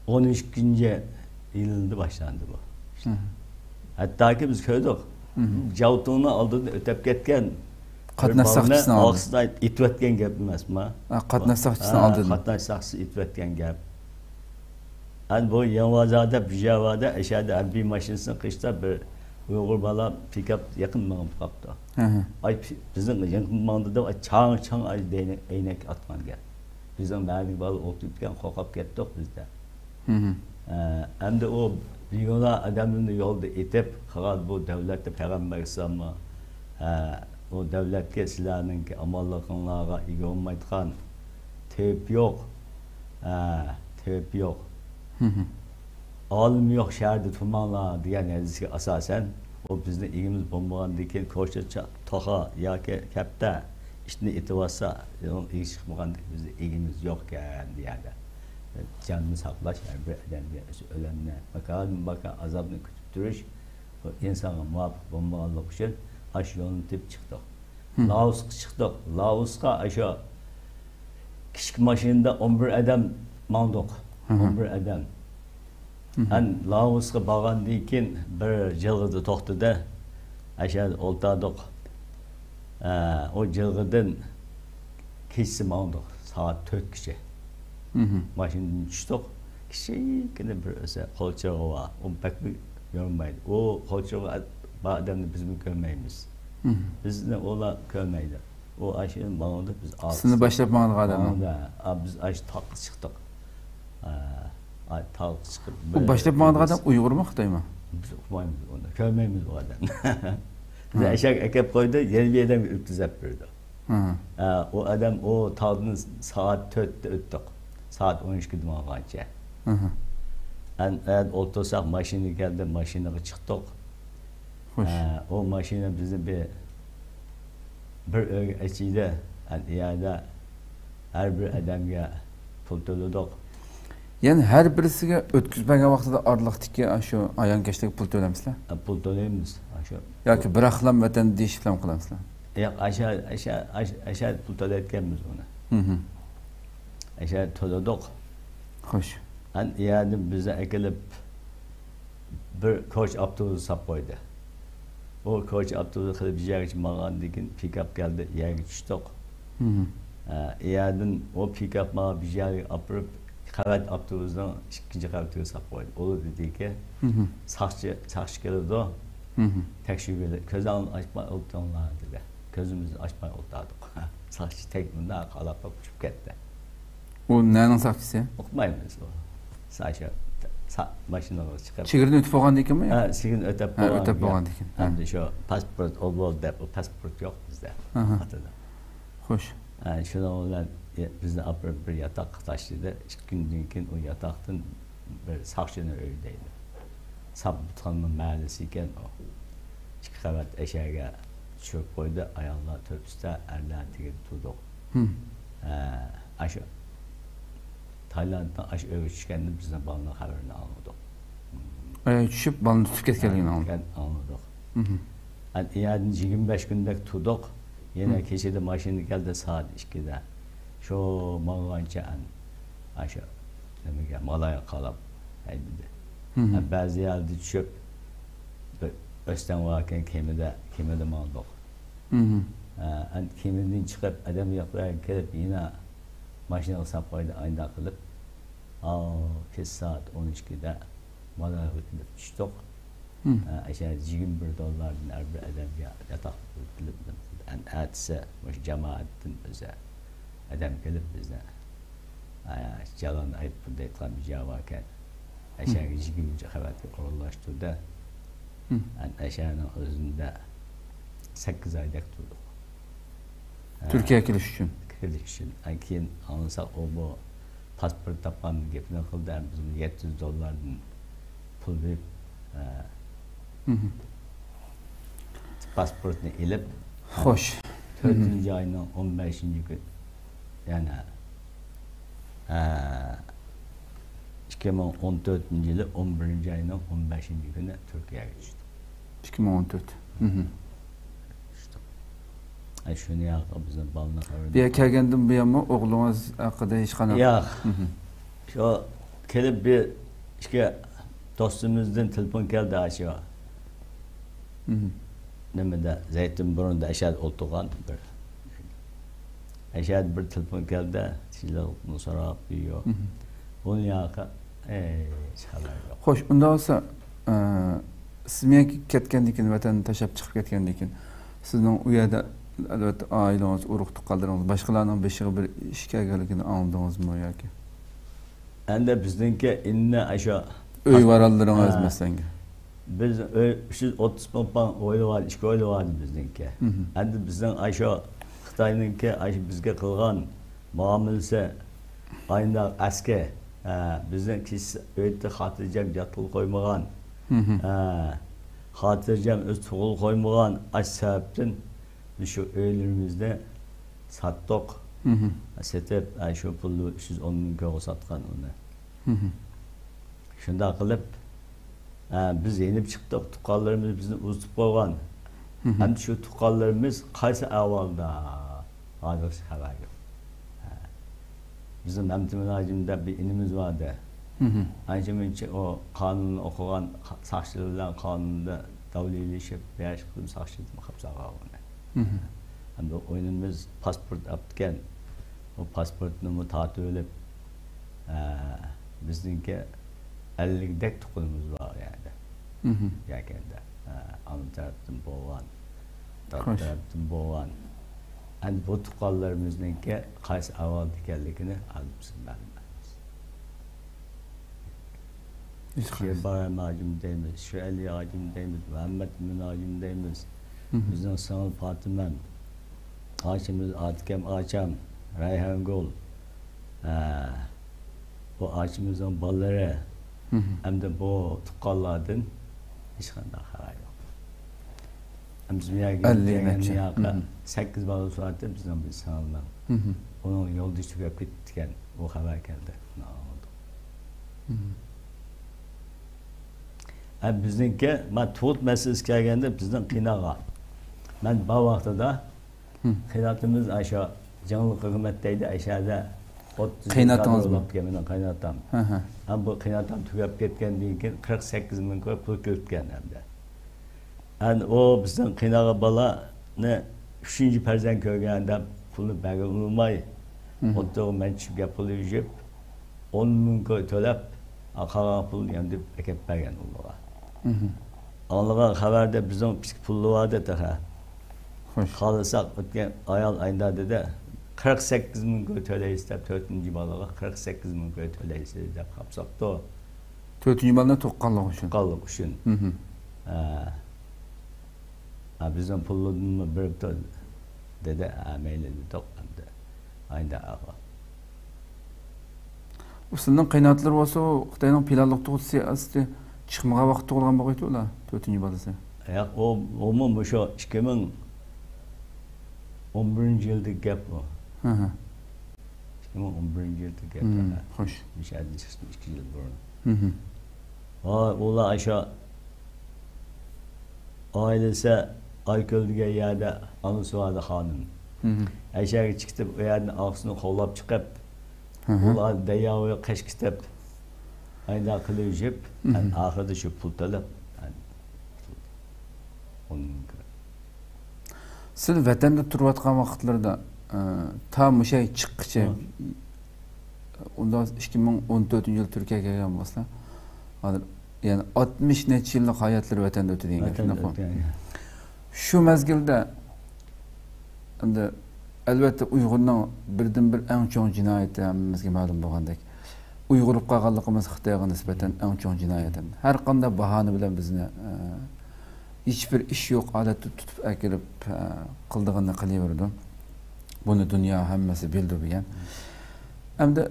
ئون ئىككىنچى يىلدا باشلاندى بۇ. ھەتتاكى بىز كۆردۇق. جاۋتۇڭنىڭ ئالدىدىن ئۆتۈپ كەتكەن قاتناش ساقچىسىنىڭ ئالدىدا ئېتىۋەتكەن گەپ ئەمەسمۇ؟ قاتناش ساقچىسىنىڭ ئالدىدا. قاتناش ساقچىسى ئېتىۋەتكەن گەپ. ئەنە بۇ يېڭى بازاردا، بىژە باردا، ئەشەدە ھەربىي ماشىنىسىنى قىشتا بىر ئۇيغۇر بالا پىكاپ يېقىن مېڭىپ قاپتۇ. ئاي، بىزنىڭ يېقىن ماڭدى دەپ، ئاي، چاڭ، چاڭ، ئاي، دەينەك، ئەينەك ئاتقان گەپ. بىزنىڭ مەھەللىدىكى بالا ئولتۇرۇپتىكەن، قورقۇپ كەتتۇق بىز دە. ئە، ئەمدى ئۇ بىگۇناھ ئادەملەرنى يولدا ئېتىپ، قالغان بۇ دۆلەتتە پەيغەمبەر ئەلەيھىسسالاممۇ، ئە، ئۇ دۆلەتكە سىلەرنىڭكى ئامانلىقىڭلارغا ئىگە بولمايدىغان تېۋىپ يوق. ئە، تېۋىپ يوق. ئالىمى يوق شەھەردە تۇرماڭلار دېگەن ھەدىسكە ئاساسەن، ئۇ بىزنىڭ ئىگىمىز بولمىغاندىن كېيىن، كوچا چا-، توخۇ ياكى كەپتەر ئىتنى ئېتىۋاتسا، ئۇنىڭ ئىگىسى چىقمىغاندىن كېيىن بىزنىڭ ئىگىمىز يوقكەن دېگەندە. جاننى ساقلاش، ھەر بىر ئادەمگە ئۆلۈمنى، ماكانمۇ ماكان ئازابنى كۈتۈپ تۇرۇش، بۇ ئىنسانغا مۇۋاپىق بولمىغانلىقى ئۈچۈن ئاشۇ يولنى تېپىپ چىقتۇق. لائوسقا چىقتۇق. لائوسقا ئاشۇ كىچىك ماشىنىدا ئون بىر ئادەم ماڭدۇق. ئون بىر ئادەم. ئەن لائوسقا بارغاندىن كېيىن بىر جىلغىدا توختىدى. ئاشۇ يەردە ئولتۇردۇق. ئە، ئۇ جىلغىدىن كېچىسى ماڭدۇق. سائەت تۆتكىچە. ماشىنىدىن چۈشتۇق. كىچىككىنە بىر ئۆسە قول چىرىغى بار. ئۇ بەكمۇ يورۇمايدۇ. ئۇ قول چىرىغى بار ئادەمنى بىزمۇ كۆرمەيمىز. بىزنى ئۇلار كۆرمەيدۇ. ئۇ ئاشۇ ماڭىدۇ، بىز سىزنى باشلاپ ماڭىدىغان ئادەم. ماڭىدۇ. ئا، بىز ئاشۇ تاغقا چىقتۇق. ئا، ئا، تاغقا چىقىپ، ئۇ باشلاپ ماڭىدىغان ئادەم ئۇيغۇرمۇ، خىتايمۇ؟ بىز ئۇقمايمىز ئۇنى، كۆرمەيمىز ئۇ ئادەمنى. بىز ئەشەگە ئەكەپ قويدى، يەنە بىر ئادەمگە ئۆتكۈزۈپ بەردى. ئا، ئۇ ئادەم ئۇ تاغدىن سائەت تۆتتە ئۆتتۇق. سائەت ئون ئىككىدە ماڭغانچە. ئەن، ئەن ئولتۇرساق، ماشىنا كەلدى، ماشىنىغا چىقتۇق. خوش. ئە، ئۇ ماشىنا بىزنى بىر، بىر ئۆيگە ئېچىدى. ئەن، ئۇ يەردە ھەر بىر ئادەمگە پۇل تۆلىدۇق. يەنى ھەر بىرسىگە ئۆتكۈزۈپ بەرگەن ۋاقتىدا ئارىلىقتىكى ئاشۇ ھايانكەشلىككە پۇل تۆلەمسىلەر؟ ئە، پۇل تۆلەيمىز. ئاشۇ. ياكى بىراقلا ۋەتەندە دېيىشىپلا قالامسىلەر؟ ياق، ئاشا، ئاشا، ئاشا، ئاشا پۇل تۆلەيدىكەنمىز ئۇنى. ئاشا تۆلىدۇق. خوش. ئەن، ئۇ يەردىن بىزنى ئەكېلىپ، بىر كوچا ئاپتوبۇس ساپ قويدى. ئۇ كوچا ئاپتوبۇس خېلى بىر يەرگىچە ماڭغاندىن كېيىن، پىكاپ كەلدى، يەرگە چۈشتۇق. ئە، ئۇ يەردىن ئۇ پىكاپ ماڭا بىر يەرگە ئاپىرىپ، قەۋەت ئاپتوبۇسنىڭ ئىككىنچى قەۋىتىگە ساپ قويدى. ئۇ دېدىكى، ساقچى، ساقچى كېلىدۇ، تەكشۈرگىلى، كۆزۈڭلارنى ئاچماي ئولتۇرۇڭلار، دېدى. كۆزىمىزنى ئاچماي ئولتۇردۇق. ساقچى تەك مۇنداق قالاپ چۈشۈپ كەتتى. ئۇ نەنىڭ ساقچىسى؟ ئۇقمايمىز ئۇ. سا-، شۇ، سا-، ماشىنىغا چىقىپ. چېگرىدىن ئۆتۈپ بولغاندىن كېيىنمۇ؟ ھە، چېگرىدىن ئۆتۈپ ھە، بولغان ئۆتۈپ گەپ. بولغاندىن كېيىن. ھە. ئەمدى شۇ پاسپورت ئۇ بولدى دەپ، ئۇ پاسپورت يوق بىزدە. ئاھا. ئاتىدا. خوش. ھە، شۇنىڭ بىلەن بىزنى ئاپىرىپ بىر ياتاققا تاشلىدى. ئىككى كۈندىن كېيىن ئۇ ياتاقتىن بىر ساقچىنى ئۆيدەيدۇ. ساپ بۇتخاننىڭ مەھەللىسى ئىكەن ئۇ. ئىككى قەۋەت ئەشەگە چۈشۈرۈپ قويدى. ئاياللار تۆت ئۈستە، ئەرلەر تېگىدە تۇردۇق. ھە، ئاشۇ تايلاندنىڭ ئاشۇ ئۆيگە چۈشكەندە بىزنىڭ بالىنىڭ خەۋىرىنى ئاڭلىدۇق. ئۆيگە چۈشۈپ، بالىنى تۇتۇپ كەتكەنلىكىنى ئاڭلىدىم. ئاڭلىدۇق. ئەن ئۇ يەردىن يىگىرمە بەش كۈندەك تۇردۇق. يەنە كېچىدە ماشىنا كەلدى سائەت ئىككىدە. شۇ ماڭغانچە ئەن ئاشۇ نېمىگە، مالايغا قاراپ ھەيدىدى. ئەن بەزى يەردە چۈشۈپ، بىر ئۆستەڭ باركەن، كېمىدە، كېمىدە ماڭدۇق. ئە، ئەن كېمىدىن چىقىپ، ئادەم ياقلارغا كېلىپ، يەنە ماشىنىغا ساپ قويدى، ئاينداق قىلىپ. ئاۋۇ كېچە سائەت ئون ئىككىدە مالايغا كېلىپ چۈشتۇق. ئە، ئەشە يىگىرمە بىر دوللاردىن ھەر بىر ئادەمگە ياتاق پۇلى تۆلەپ، ئەن ئەتىسى مۇشۇ جامائەتتىن ئۆزى ئادەم كېلىپ بىزنى، ئە، جالان ئايتىپ دەيدىغان بىر جاي باركەن. ئەشەگە يىگىرمىنچى قەۋەتكە ئورۇنلاشتۇردى. ئەن ئەشەنىڭ ئۆزىدە سەككىز ئايدەك تۇردۇق. تۈركىيەگە كېلىش ئۈچۈن. كېلىش ئۈچۈن. ئەن كېيىن ئاڭلىساق، ئۇ بۇ پاسپورت تاپقان گېپىنى قىلدى. ئەن بىز يەتتە يۈز دوللاردىن پۇل بېرىپ، ئە، پاسپورتنى ئېلىپ، خوش. تۆتىنچى ئاينىڭ ئون بەشىنچى كۈنى، يەنى، ئە، ئىككى مىڭ ئون تۆتىنچى يىلى ئون بىرىنچى ئاينىڭ ئون بەشىنچى كۈنى تۈركىيەگە چۈشتۇق. ئىككى مىڭ ئون تۆت. چۈشتۇق. ئە، شۇنى ياقى بىزنىڭ بالىنىڭ خەۋىرىنى. بۇ يەرگە كەلگەندىن بۇيانمۇ ئوغلىڭىز ھەققىدە ھېچقانداق؟ ياق. شۇ كېلىپ بىر ئىككى دوستىمىزدىن تېلېفون كەلدى، ئاشۇ. نېمىدە، زەيتۇن بۇرنىدا ئەشەدە ئولتۇرغان بىر. ئەشەدە بىر تېلېفون كەلدى، تىنچلىقنى سوراپ، يوق. بۇنى ياقى، ھېچ خەۋەر يوق. خوش، ئۇنداق بولسا، ئە، سىز مۇ يەرگە كەتكەندىن كېيىن، ۋەتەننى تاشلاپ چىقىپ كەتكەندىن كېيىن، سىزنىڭ ئۇ يەردە، ئەلۋەتتە، ئائىلىڭىز، ئۇرۇق-تۇغقانلىرىڭىز، باشقىلارنىڭ بېشىغا بىر ئىش كەلگەنلىكىنى ئاڭلىدىڭىزمۇ ياكى؟ ئەندى بىزنىڭكى ئىننى ئاشۇ ئۆي ۋارانلىرىڭىز ھە. مەسىلەن. بىز ئۆي، ئۈچ يۈز ئوتتۇز مىڭ پاڭ ئۆيلى بار، ئىككى ئۆيلى بار بىزنىڭكى. ئەندى بىزنىڭ ئاشۇ خىتاينىڭكى ئاشۇ بىزگە قىلغان مۇئامىلىسى ئاينداق ئەسكى. ھە، بىزنىڭ كېچىسى ئۆيدە خاتىرجەم ياتقىلى قويمىغان. ھە، خاتىرجەم ئۆز تۇغۇلغىلى قويمىغان. ئاشۇ سەۋەبتىن بىز شۇ ئۆيلىرىمىزنى ساتتۇق. سېتىپ، ئە، شۇ پۇلنى ئۈچ يۈز ئون مىڭ كويغا ساتقان ئۇنى. شۇنداق قىلىپ، ئە، بىز يېنىپ چىقتۇق، تۇغقانلىرىمىز بىزنى ئۇزىتىپ قويغان. ئەمدى شۇ تۇغقانلىرىمىز قايسى ئەھۋالدا؟ ھازىرغىچە خەۋەر يوق. ھە. بىزنىڭ مەمتىمىن ھاجىم دەپ بىر ئىنىمىز بار ئىدى. ئانچە مۇنچە ئۇ قانۇننى ئوقۇغان، ساقچىلار بىلەن قانۇندا داۋلىشىپ، بەش قېتىم ساقچىدىن قاپساپ ئالغان ئۇنى. ئەمدى ئۇ ئىنىمىز پاسپورت ئاپتىكەن. ئۇ پاسپورتنىمۇ تارتىۋېلىپ، ئە، بىزنىڭكى ئەللىكتەك تۇغقىنىمىز بار ئۇ يەردە. يەكەندە. ئە، ئانا تەرەپتىن بولغان، دادا تەرەپتىن بولغان. ئەمدى بۇ تۇغقانلىرىمىزنىڭكى قايسى ئەھۋالدا ئىكەنلىكىنى ھازىر بىز مەلۇم ئەمەس. شۇ ئىبراھىم ھاجىم دەيمىز، شۇ ئەلى ھاجىم دەيمىز، مۇھەممەت ئىمىن ھاجىم دەيمىز. بىزنىڭ سىڭىل پاتىمەم، ئاچىمىز ئاتىكەم ئاچام، رەيھانگۈل. ھە، بۇ ئاچىمىزنىڭ بالىلىرى. ئەمدى بۇ تۇغقانلاردىن ھېچقانداق خەۋەر يوق. ئەمدى بىز بۇ يەرگە ئەللىك كەلگەندىن نەچچە. ياقى سەككىز بالا تۇراتتى بىزنىڭ بىر سىڭىلنىڭ. ئۇنىڭ يولدىشى تۈگەپ كېتىپتىكەن. ئۇ خەۋەر كەلدى. ھە، بىزنىڭكى، مانا، تۇغۇت مەسىلىسى كەلگەندە بىزنىڭ قىيناغا. مەن بار ۋاقتىدا قىيناتىمىز ئاشۇ جاڭلىق ھۆكۈمەت دەيدۇ، ئەشەدە ئوتتۇز يىل قىيناتىڭىزمۇ؟ بولۇپتىكەن مېنىڭ قىيناتام. ھە، بۇ قىيناتام تۈگەپ كەتكەندىن كېيىن قىرىق سەككىز مىڭ كوي پۇل كىرىپتىكەن ئەمدى. ئەن ئۇ بىزنىڭ قىيناغا بالانى ئۈچىنچى پەرزەنت كۆرگەن دەپ پۇلنى بەرگىلى ئۇنىماي، ئوتتۇرىغا مەن چۈشۈپ گەپ قىلىۋېلىپ، ئون مىڭ كوي تۆلەپ، قالغان پۇلنى يەنە ئەكەپ بەرگەن ئۇنىڭغا. ئاڭلىغان خەۋەردە بىزنىڭ كىچىك پۇللار بار ئىدى تېخى. خوش. خالىساق ئۆتكەن ئايال ئايدا دېدى، قىرىق سەككىز مىڭ كوي تۆلەيسىز دەپ، تۆتىنچى بالىغا قىرىق سەككىز مىڭ كوي تۆلەيسىز دەپ قاپساپتۇ. تۆتىنچى بالىنى تۇغقانلىق ئۈچۈن. تۇغقانلىق ئۈچۈن. ھە. ھە، بىزنىڭ پۇللاردىنمۇ بېرىپتۇ دېدى. ھە، مەيلى دېدۇق ئەمدى. ئايدا ئاغا. ئۇ سىلىنىڭ قىيناتلىرى بولسا، ئۇ خىتاينىڭ پىلانلىق تۇغۇت سىياسىتى چىقمىغان ۋاقىت تۇغۇلغان بولغىيتى ئۇلار، تۆتىنچى بالىسى. ياق، ئۇ، ئۇمۇ مۇشۇ ئىككى مىڭ ئون بىرىنچى يىلدىكى گەپ ئۇ. ھە، ھە. ئىككى مىڭ ئون بىرىنچى يىلدىكى گەپ. ھە. خوش. مۇشۇ يەردىن چىقىشتىن ئىككى يىل بۇرۇن. ھە، ئۇلار ئاشۇ ئائىلىسى ئايكۆل دېگەن يەردە ئانىسى بار ئىدى خانىم. مم. ئەشەگە چىقىپ، ئۇ يەردىن ئاغىسىنى قوغلاپ چىقىپ، مم. ئۇلار دەرياغا قېچىپ كېتىپ، ئايدا قىلىۋېلىپ، مم. ئاخىرىدا شۇ پۇل تۆلەپ، سىز ۋەتەندە تۇرۇۋاتقان ۋاقىتلىرىدا، ئە، تا مۇشۇ يەرگە چىققىچە، مم. ئۇنداق ئىككى مىڭ ئون تۆتىنچى يىل تۈركىيەگە كەلگەن بولسا، ھازىر، يەنى ئاتمىش نەچچە يىللىق ھاياتلىرى ۋەتەندە ئۆتىدۇ دېگەن گەپ، ۋەتەندە شۇنداقمۇ؟ ئۆتكەن، يا. شۇ مەزگىلدە، ئەمدى، ئەلۋەتتە، ئۇيغۇرنىڭ بىردىنبىر ئەڭ چوڭ جىنايىتى ھەممىمىزگە مەلۇم بولغاندەك، ئۇيغۇر بولۇپ قالغانلىقىمىز خىتايغا نىسبەتەن ئەڭ چوڭ جىنايەت. ھەر قانداق باھانە بىلەن بىزنى، ئە، ھېچبىر ئىش يوق ھالەتتە تۇتۇپ ئەكىرىپ، ئە، قىلىدىغىنىنى قىلىۋېرىدۇ. بۇنى دۇنيا ھەممىسى بىلىدۇ بۇ گەپ. ئەمدى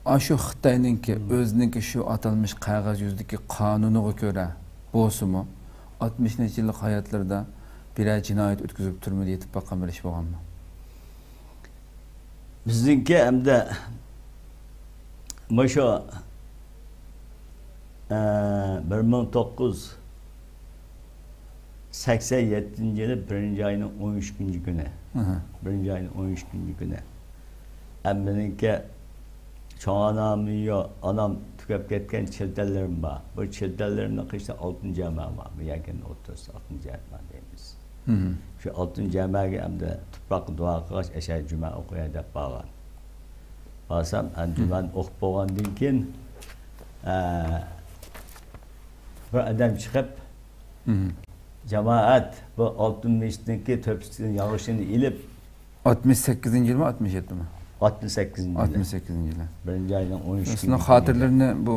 ئاشۇ خىتاينىڭكى، مم. ئۆزىنىڭكى شۇ ئاتالمىش قەغەز يۈزىدىكى قانۇنىغا كۆرە بولسىمۇ، ئاتمىش نەچچە يىللىق ھاياتلىرىدا بىرەر جىنايەت ئۆتكۈزۈپ تۈرمىدە يېتىپ باققان بىر ئىش بولغانمۇ؟ بىزنىڭكى ئەمدى مۇشۇ، ئە، بىر مىڭ توققۇز يۈز سەكسەن يەتتىنچى يىلى بىرىنچى ئاينىڭ ئون ئۈچىنچى كۈنى. ئاھا. بىرىنچى ئاينىڭ ئون ئۈچىنچى كۈنى. ئەمدى مېنىڭكى چوڭ ئانام يوق، ئانام تۈگەپ كەتكەن چىلتەنلىرىم بار. بۇ چىلتەنلىرىمنىڭ قېشىدا ئالتۇن جامە بار. بۇ يەكەننىڭ ئوتتۇرىسىدا ئالتۇن جامە بار دەيمىز. مم. شۇ ئالتۇن جامەگە ئەمدى تۇپراققا دۇئا قىلغاچ، ئەشەدە جۈمە ئوقۇياي دەپ بارغان. بارسام، ئەمدى مم. جۈمەنى ئوقۇپ بولغاندىن كېيىن، ئە، بىر ئادەم چىقىپ، مم. جامائەت، بۇ ئالتۇن مەسچىتنىڭكى تۆپىسىدىكى ياغىچىنى ئېلىپ، ئاتمىش سەككىزىنچى يىلمۇ، ئاتمىش يەتتىمۇ؟ ئاتمىش سەككىزىنچى يىلى. ئاتمىش سەككىزىنچى يىلى. بىرىنچى ئاينىڭ ئون ئۈچىنچى كۈنى. شۇنىڭ خاتىرىلىرىنى، بۇ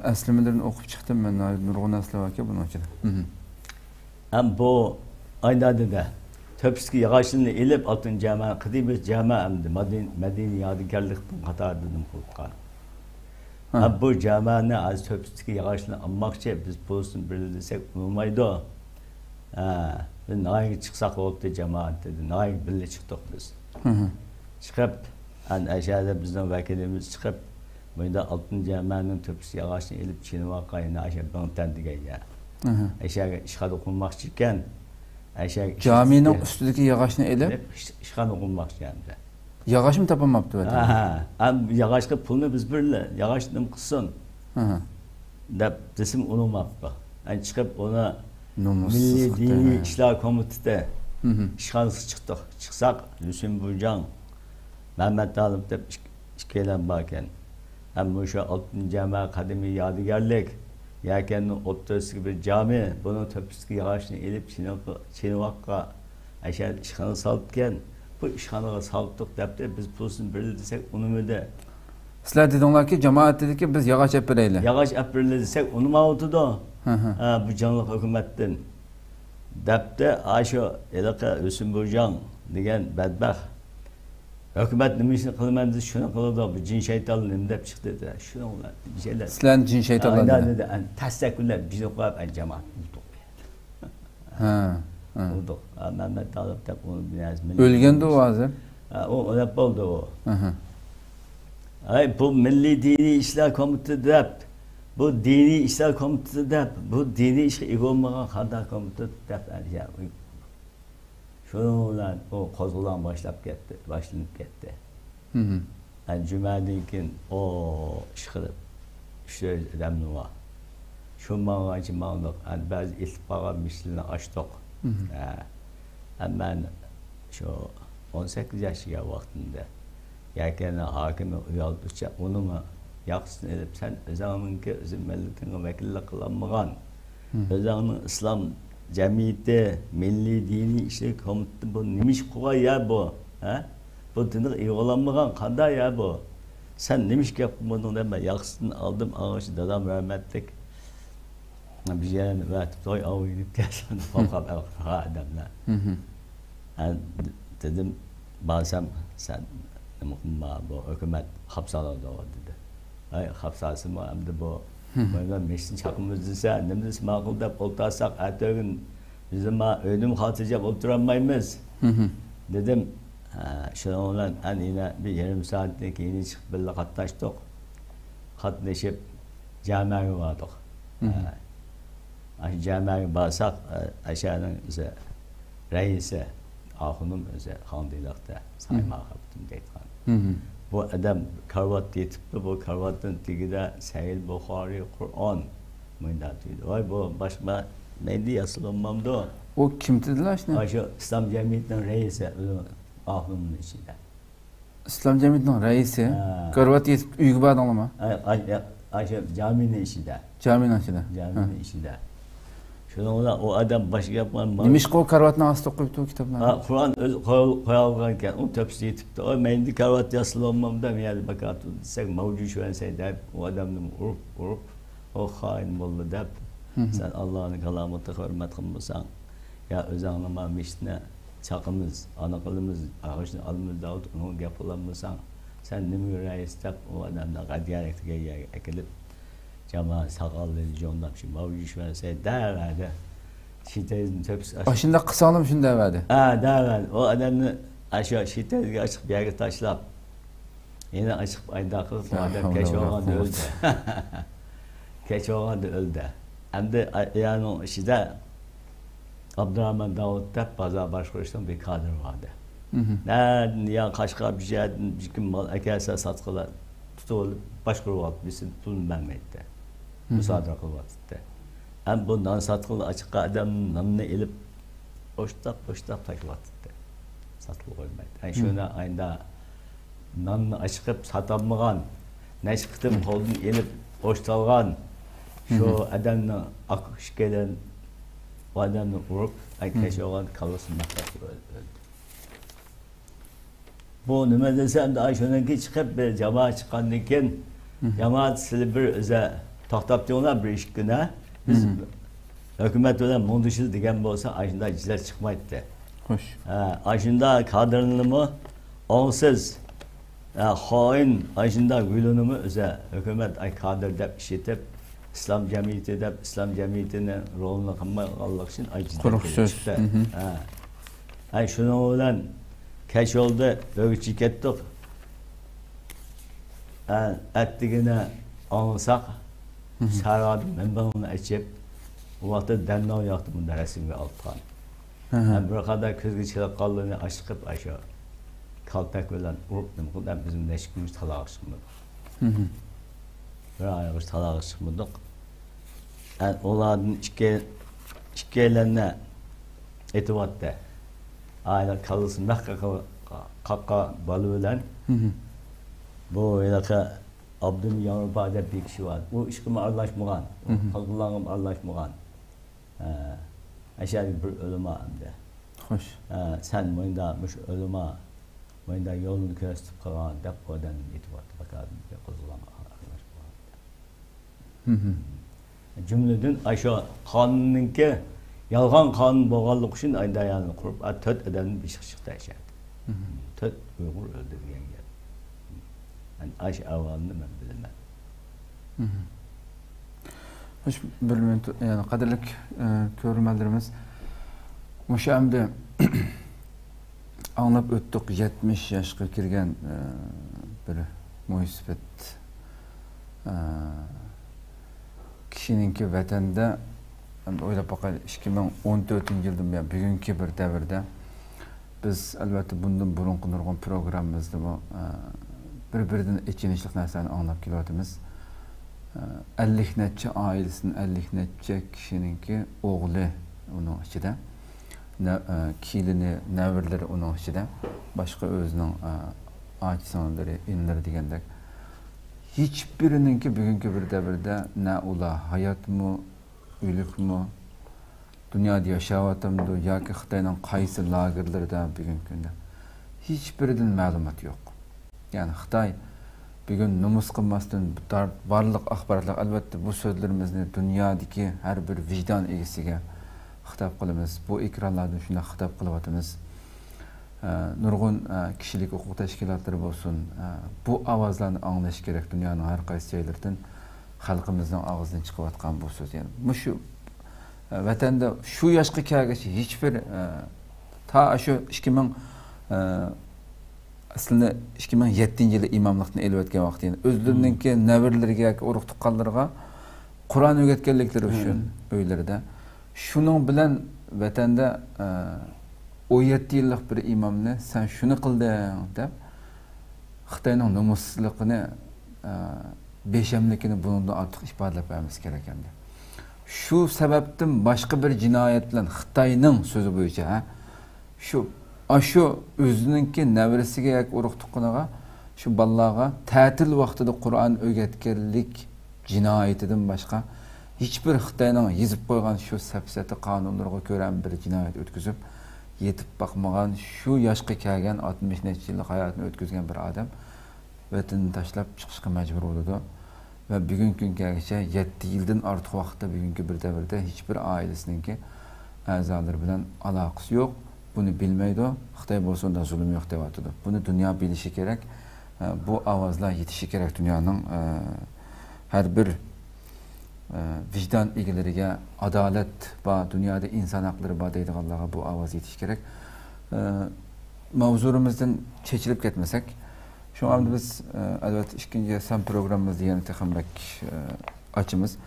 ئەسلىمىلىرىنى ئوقۇپ چىقتىم مەن. نۇرغۇن نەرسىلەر باركەن بۇنىڭ ئىچىدە. مم. ھەم بۇ ئاينادىدە تۆپىسىدىكى ياغاچلىرىنى ئېلىپ، ئالتۇن جامە، قەدىمىي جامە ئەمدى مەدىن-، مەدەنىي يادىگەرلىكنىڭ قاتارىدا نېمە قىلىپ قالغان. ھە. ھەم بۇ جامەنى ھازىر تۆپىسىدىكى ياغاچلىرىنى ئالماقچى، بىز پۇلسىزنى بىرلە دېسەك ئۇنىمايدۇ. ھە، بىز ناھىيەگە چىقساق بولدى جامائەت دېدى. ناھىيەگە بىللە چىقتۇق بىز. ھە، ھە. چىقىپ، ئەنە ئەشەدە بىزنىڭ ۋەكىلىمىز چىقىپ، مۇنداق ئالتۇن جامەنىڭ تۆپىسى ياغاچنى ئېلىپ چېنىۋالغان ئەشە بىڭتەن دېگەن يەر. ھە، ھە. ئەشەگە ئىشخانا قۇرماقچى ئىكەن. ئەشەگە جامىنىڭ ئۈستىدىكى ياغاچنى ئېلىپ؟ ئېلىپ ئىش-، ئىشخانا قۇرماقچى ئەمدى. ياغاچمۇ تاپالماپتۇ ۋەتەندە؟ ھە، ھە. ئەم، ياغاچقا پۇلنى بىز بېرىلى. ياغاچ نېمە قىلسۇن؟ ھە، ھە. دەپ دېسىمۇ ئۇنىماپتۇ. ئەنە چىقىپ ئۇنى نومۇسسىز مىللىي خىتاي. دىنىي ئىشلار كومىتېتى ھە، ھە. ئىشخانىسىغا چىقتۇق. چىقساق، ھۈسەن بۇجاڭ، مەمەت تالىپ دەپ ئىك-، ئىككىيلەن باركەن. ھەم مۇشۇ ئالتۇن جامە قەدىمىي يادىگەرلىك، يەكەننىڭ ئوتتۇرىسىدىكى بىر جامى، بۇنىڭ تۆپىسىدىكى ياغاچنى ئېلىپ چىنىۋ-، چىنىۋاققا ئەشەدە ئىشخانا سالىدىكەن. بۇ ئىشخانىغا سالدۇق دەپتۇ، بىز پۇلسىزنى بېرىلى دېسەك ئۇنىمىدى. سىلەر دېدىڭلاركى، جامائەت دېدىكى، بىز ياغاچ ئەپ بېرەيلى. ياغاچ ئەپ بېرىلى دېسەك ئۇنىماۋاتىدۇ. ھە، ھە. ھە، بۇ جانلىق ھۆكۈمەتتىن. دەپتۇ، ئاشۇ ھېلىقى ھۆسەن بۇجاڭ دېگەن بەدبەخت. ھۆكۈمەت نېمە ئىشنى قىلىمەن دېسە، شۇنى قىلىدۇ. بۇ جىن شەيتانلار نېمە دەپ چىقتى دە، شۇنىڭ بىلەن بىر شەيلەر. سىلەرنى جىن شەيتانلار ئاينا دېدى. دېدى، ئەنە تەستە كۈنلەپ بىزنى قويۇپ، ئەنە جامائەت ئۇردۇق. ھە، ھە. ئۇردۇق. ھە، مەمەت تالىپ دەپ ئۇنى بىلەرسىز. ئۆلگەندۇ ئۇ ھازىر؟ ھە، ئۇ ئۆلۈپ بولدى ئۇ. ھە، ھە. ئەي، بۇ مىللىي دىنىي ئىشلار كومىتېتى دەپ، بۇ دىنىي ئىشلار كومىتېتى دەپ، بۇ دىنىي ئىشقا ئىگە بولمىغان قانداق كومىتېت دەپ، ئەنە، شۇنىڭ بىلەن ئۇ قوزغىلاڭ باشلاپ كەتتى، باشلىنىپ كەتتى. ھە، جۈمەدىن كېيىن، ئۇ، ئىشقىلىپ، ئۈچ تۆت ئادەملا بار. شۇ ماڭغانچە ماڭدۇق. ئەنە بەزى ئېتىلىپ قالغان مەسچىتلەرنى ئاچتۇق. ھە. ھەممە شۇ ئون سەككىز ياش كىرگەن ۋاقتىمدا يەكەننىڭ ھاكىمى ئۇيالدۇرۇشچە ئۇنىمۇ ياقىسىدىن ئېلىپ، سەن ئۆزۈڭنىڭكى ئۆزۈڭ مىللىتىڭگە ۋەكىللىك قىلالمىغان، ئۆزۈڭنىڭ ئىسلام جەمئىيىتى، مىللىي دىنىي ئىشلار كومىتېتى بۇ نېمە ئىش قىلغان يەر بۇ؟ ھە؟ بۇ دىنغا ئىگە بولالمىغان قانداق يەر بۇ؟ سەن نېمە ئىش گەپ قىلمىدىڭ دەپ مەن ياقىسىدىن ئالدىم، ئاڭغىچە دادام رەھمەتلىك بىر يەرنى ئەۋەتىپ توي ئاۋۇ يېنىپ كەلسۇن قوقاپ ئادەملەر. ھە، دېدىم، بارسام سەن نېمە قىلما، بۇ ھۆكۈمەت خاپسالىدۇ دېدى. ھەي، خاپسالسىمۇ ئەمدى بۇ، بۇ مەشىنە چاقىمىز دېسە، نېمە دېسە ماقۇل دەپ ئولتۇرساق، ئەتىگۈن بىزمۇ ئۆيدىمۇ خاتىرجەم ئولتۇرالمايمىز دېدىم. ھە، شۇنىڭ بىلەن ئەنە يەنە بىر يېرىم سائەتتىن كېيىن چىقىپ بىللە قاتناشتۇق. قاتنىشىپ جامەگە باردۇق. ھە. ئاشۇ جامەگە بارساق، ئە، ئەشەنىڭ ئۆزى رەئىسى، ئاخۇنۇم ئۆزى خاڭدىلىقتا، سايما خەپتىم دەيدىغان. بۇ ئادەم كارىۋاتتا يېتىپتۇ، بۇ كارىۋاتنىڭ تېگىدە سەھىل بۇخارىي، قۇرئان مۇنداق دېدى. ۋاي، بۇ باشقا مەيدە ياسىلالمامدۇ؟ ئۇ كىم دېدىلا شۇنى؟ ئاشۇ ئىسلام جەمئىيىتىنىڭ رەئىسى، ئاخۇنۇمنىڭ ئىچىدە. ئىسلام جەمئىيىتىنىڭ رەئىسى. ھە. كارىۋاتتا يېتىپ ئۆيگە باردىڭلارمۇ؟ ئاشۇ جامىنىڭ ئىچىدە. جامىنىڭ ئىچىدە. جامىنىڭ ئىچىدە. شۇنىڭ بىلەن ئۇ ئادەم باشقا گەپ قىلماي، نېمىشقا ئۇ كارىۋاتنىڭ ئاستىغا قويۇپتۇ كىتابلارنى؟ قۇرئان ئۆزى قويالغان ئىكەن، ئۇ تۆپىسىگە يېتىپتۇ. ئۇ مەيدە كارىۋات ياسىلالمامدۇ، مەيدە باكاتۇ دېسەك، ماۋجۇ شۈەنسەي دەپ، ئۇ ئادەمنى ئۇرۇپ، ئۇرۇپ، ئۇ خائىن موللا دەپ، سەن ئاللانىڭ كالامىغا ھۆرمەت قىلمىساڭ، يا ئۆزۈڭنى ما مىشتنى چاقىمىز، ئانا قىلىمىز، ئاغىچنى ئالىمىز دەۋاتىپ، ئۇنىڭغا گەپ قىلالمىساڭ، سەن نېمىگە رەئىس دەپ، ئۇ ئادەمنى غەدىيەلىك دېگەن يەرگە ئەكېلىپ، جامائەت ساقاللىرىنى جوڭلاپ، شۇ ماۋجۇ شۈەنسەي دەۋەردى. شىتەيزنى تۆپىسى ئاشۇنداق قىلساڭلىمۇ شۇنداق دەۋەردى. ھە، دەۋەردى. ئۇ ئادەمنى ئاشۇ شىتەيزگە ئاشىق بىر يەرگە تاشلاپ، يەنە ئاشىق ئايدا قىلىپ، ئۇ ئادەم كەچ بولغاندا ئۆلدى. كەچ بولغاندا ئۆلدى. ئەمدى ئۇنىڭ ئىچىدە ئابدۇراخمان داۋۇت دەپ بازار باشقۇرۇشنىڭ بىر كادىرى بار ئىدى. نەدىن يا قاشقا بىر يەردىن بىر كىم مال ئەكەلسە ساتقىلى تۇتۇۋېلىپ باشقۇرۇۋاتىدۇ، بىرسى پۇلنى بەرمەيتتى. مۇسادىرە قىلىۋاتاتتى. ئەمدى بۇ نان ساتقىلى ئاچىققان ئادەم ناننى ئېلىپ ئوشتاق ئوشتاق تاشلىۋاتاتتى. ساتقىلى قويمايتتى. ئەي شۇنى ئايدا ناننى ئاچىقىپ ساتالمىغان، نەچچە قېتىم قولدىن ئېلىپ ئوشتالغان شۇ ئادەمنىڭ ئاكا ئىككىيلەن ئۇ ئادەمنى ئۇرۇپ، ئەي كەچ بولغان كاللىسىنى مەقتەپ ئۆلدى. بۇ نېمە دېسە، ئەمدى ئاشۇنىڭكى چىقىپ، بىر جامائەت چىققاندىن كېيىن، جامائەت سىلى بىر ئۆزە توختاپ تۇرۇڭلار، بىر ئىككى كۈن، ھە؟ بىز ھۆكۈمەت بىلەن مۇڭدىشىدۇ دېگەن بولسا، ئاشۇنداق جىلەت چىقمايتتى. خوش. ھە، ئاشۇنداق كادىرنىمۇ ئوڭسىز، ھە، خائىن، ئاشۇنداق گۈلىنىمۇ ئۆزە ھۆكۈمەت ئاي كادىر دەپ ئىشلىتىپ، ئىسلام جەمئىيىتى دەپ، ئىسلام جەمئىيىتىنى رولىنى قىلمايدىغانلىقى ئۈچۈن ئاي جىلەت قۇرۇق سۆز. ھە. ئاي شۇنىڭ بىلەن كەچ بولدى، ئۆيگە كەتتۇق. ئە، ئەتىگىنە ئاڭلىساق، سەھرادا مەنبەلەرنى ئېچىپ، ئۇ ۋاقىتتا دەنناۋ ياقتا مۇنداق رەسىمگە ئالتقان. ھە، بىر قەدەر كۆزگە چېلىققانلىرىنى ئاشىقىپ، ئاشۇ كالتەك بىلەن ئۇرۇپ نېمە قىلدى، بىز نەچچە كۈن تالاغا چىقمىدۇق. بىر ئايغىچە تالاغا چىقمىدۇق. ئە، ئۇلاردىن ئىككى، ئىككىيلەننى ئېتىۋاتتى. ئائىلە كاللىسى مەخكە قاققا بالا بىلەن بۇ ھېلىقى ئابدۇم ياۋروپا دەپ بىر كىشى بار. ئۇ ئىشقىمۇ ئارىلاشمىغان، ئۇ قىلغۇلارغىمۇ ئارىلاشمىغان. ھە، ئەشەدىكى بىر ئۆلىما ئەمدى. خوش. ھە، سەن مۇنداق مۇشۇ ئۆلىما، مۇنداق يولنى كۆرسىتىپ قالغان دەپ ئۇ ئادەمنى ئېتىۋاتتى، باكادىن قىلغۇلارغا ئارىلاشمىغان. جۈملىدىن ئاشۇ قانۇننىڭكى يالغان قانۇن بولغانلىقى ئۈچۈن ئايداياننى قۇرۇپ، ئا، تۆت ئادەمنى بېشىغا چىقتى ئەشەدە. تۆت ئۇيغۇر ئۆلدۈرگەن گەپ. مەن ئاشۇ ئەھۋالنى مەن بىلىمەن. خوش، بىر مىنۇت، يەنى قەدىرلىك، ئە، كۆرۈرمەنلىرىمىز، مۇشۇ ئەمدى ئاڭلاپ ئۆتتۇق، يەتمىش ياشقا كىرگەن، ئە، بىر مويسىپىت، ئە، كىشىنىڭكى ۋەتەندە، ئەمدى ئويلاپ باقايلى، ئىككى مىڭ ئون تۆتىنچى يىلدىن بۇيان بۈگۈنكى بىر دەۋردە بىز، ئەلۋەتتە، بۇندىن بۇرۇنقى نۇرغۇن پروگراممىمىزدىمۇ، ئە، بىر-بىرىدىن ئېچىنىشلىق نەرسىلەرنى ئاڭلاپ كېلىۋاتىمىز. ئە، ئەللىك نەچچە ئائىلىسىدىن ئەللىك نەچچە كىشىنىڭكى ئوغلى ئۇنىڭ ئىچىدە، نە-، ئە، كېلىنى، نەۋرىلىرى ئۇنىڭ ئىچىدە، باشقا ئۆزىنىڭ، ئە، ئاچا-سىڭىللىرى، ئىنىلىرى دېگەندەك. ھېچبىرىنىڭكى بۈگۈنكى بىر دەۋردە نە ئۇلار ھاياتمۇ، ئۆلۈكمۇ، دۇنيادا ياشاۋاتامدۇ ياكى خىتاينىڭ قايسى لاگېرلىرىدا بۈگۈنكى كۈندە، ھېچبىرىدىن مەلۇمات يوق. يەنى خىتاي بۈگۈن نومۇس قىلماستىن، بار-، بارلىق ئاخباراتلار، ئەلۋەتتە، بۇ سۆزلىرىمىزنى دۇنيادىكى ھەر بىر ۋىجدان ئىگىسىگە خىتاب قىلىمىز. بۇ ئېكرانلاردىن شۇنداق خىتاب قىلىۋاتىمىز. ئە، نۇرغۇن، ئە، كىشىلىك ھوقۇق تەشكىلاتلىرى بولسۇن، ئە، بۇ ئاۋازلارنى ئاڭلىشى كېرەك دۇنيانىڭ ھەر قايسى جايلىرىدىن خەلقىمىزنىڭ ئاغزىدىن چىقىۋاتقان بۇ سۆز. يەنى مۇشۇ، ئە، ۋەتەندە شۇ ياشقا كەلگەچ ھېچبىر، ئە، تا شۇ ئىككى مىڭ، ئە، ئەسلىنى ئىككى مىڭ يەتتىنچى يىلى ئىماملىقتىن ئېلىۋەتكەن ۋاقتى، يەنى ئۆزلىرىنىڭكى نەۋرىلىرىگە ياكى ئۇرۇق تۇغقانلىرىغا قۇرئان ئۆگەتكەنلىكلىرى ئۈچۈن ئۆيلىرىدە. شۇنىڭ بىلەن ۋەتەندە، ئە، ئون يەتتە يىللىق بىر ئىمامنى «سەن شۇنى قىلدىڭ» دەپ، خىتاينىڭ نومۇسسىزلىقىنى، ئە، بىشەملىكىنى بۇنىڭدىن ئارتۇق ئىپادىلەپ بەرمىسە كېرەك ئەمدى. شۇ سەۋەبتىن باشقا بىر جىنايەت بىلەن، خىتاينىڭ سۆزى بويىچە، ھە، شۇ، ئاشۇ ئۆزىنىڭكى نەۋرىسىگە ياكى ئۇرۇق تۇغقىنىغا، شۇ بالىلارغا تەتىل ۋاقتىدا قۇرئان ئۆگەتكەنلىك جىنايىتىدىن باشقا، ھېچبىر خىتاينىڭ يېزىپ قويغان شۇ سەپسەتە قانۇنلىرىغا كۆرە بىر جىنايەت ئۆتكۈزۈپ، يېتىپ باقمىغان، شۇ ياشقا كەلگەن، ئاتمىش نەچچە يىللىق ھاياتىنى ئۆتكۈزگەن بىر ئادەم ۋەتىنىنى تاشلاپ چىقىشقا مەجبۇر بولىدۇ. ۋە بۈگۈنكى كۈنگە كەلگۈچە يەتتە يىلدىن ئارتۇق ۋاقىتتا، بۈگۈنكى بىر دەۋردە ھېچبىر ئائىلىسىنىڭكى ئەزالىرى بىلەن ئالاقىسى يوق. بۇنى بىلمەيدۇ. خىتاي بولسا ئۇنداق زۇلۇم يوق دەۋاتىدۇ. بۇنى دۇنيا بىلىشى كېرەك. ئە، بۇ ئاۋازلار يېتىشى كېرەك دۇنيانىڭ، ئە، ھەر بىر، ئە، ۋىجدان ئىگىلىرىگە، ئادالەت بار، دۇنيادا ئىنسان ھەقلىرى بار دەيدىغانلارغا بۇ ئاۋاز يېتىشى كېرەك. ئە، ماۋزۇلىرىمىزدىن چېچىلىپ كەتمىسەك، شۇڭا ئەمدى بىز، ئە، ئەلۋەتتە، ئىككىنچى سان پروگراممىمىزنى يەنە تېخىمۇ بەك، ئە، ئاچىمىز.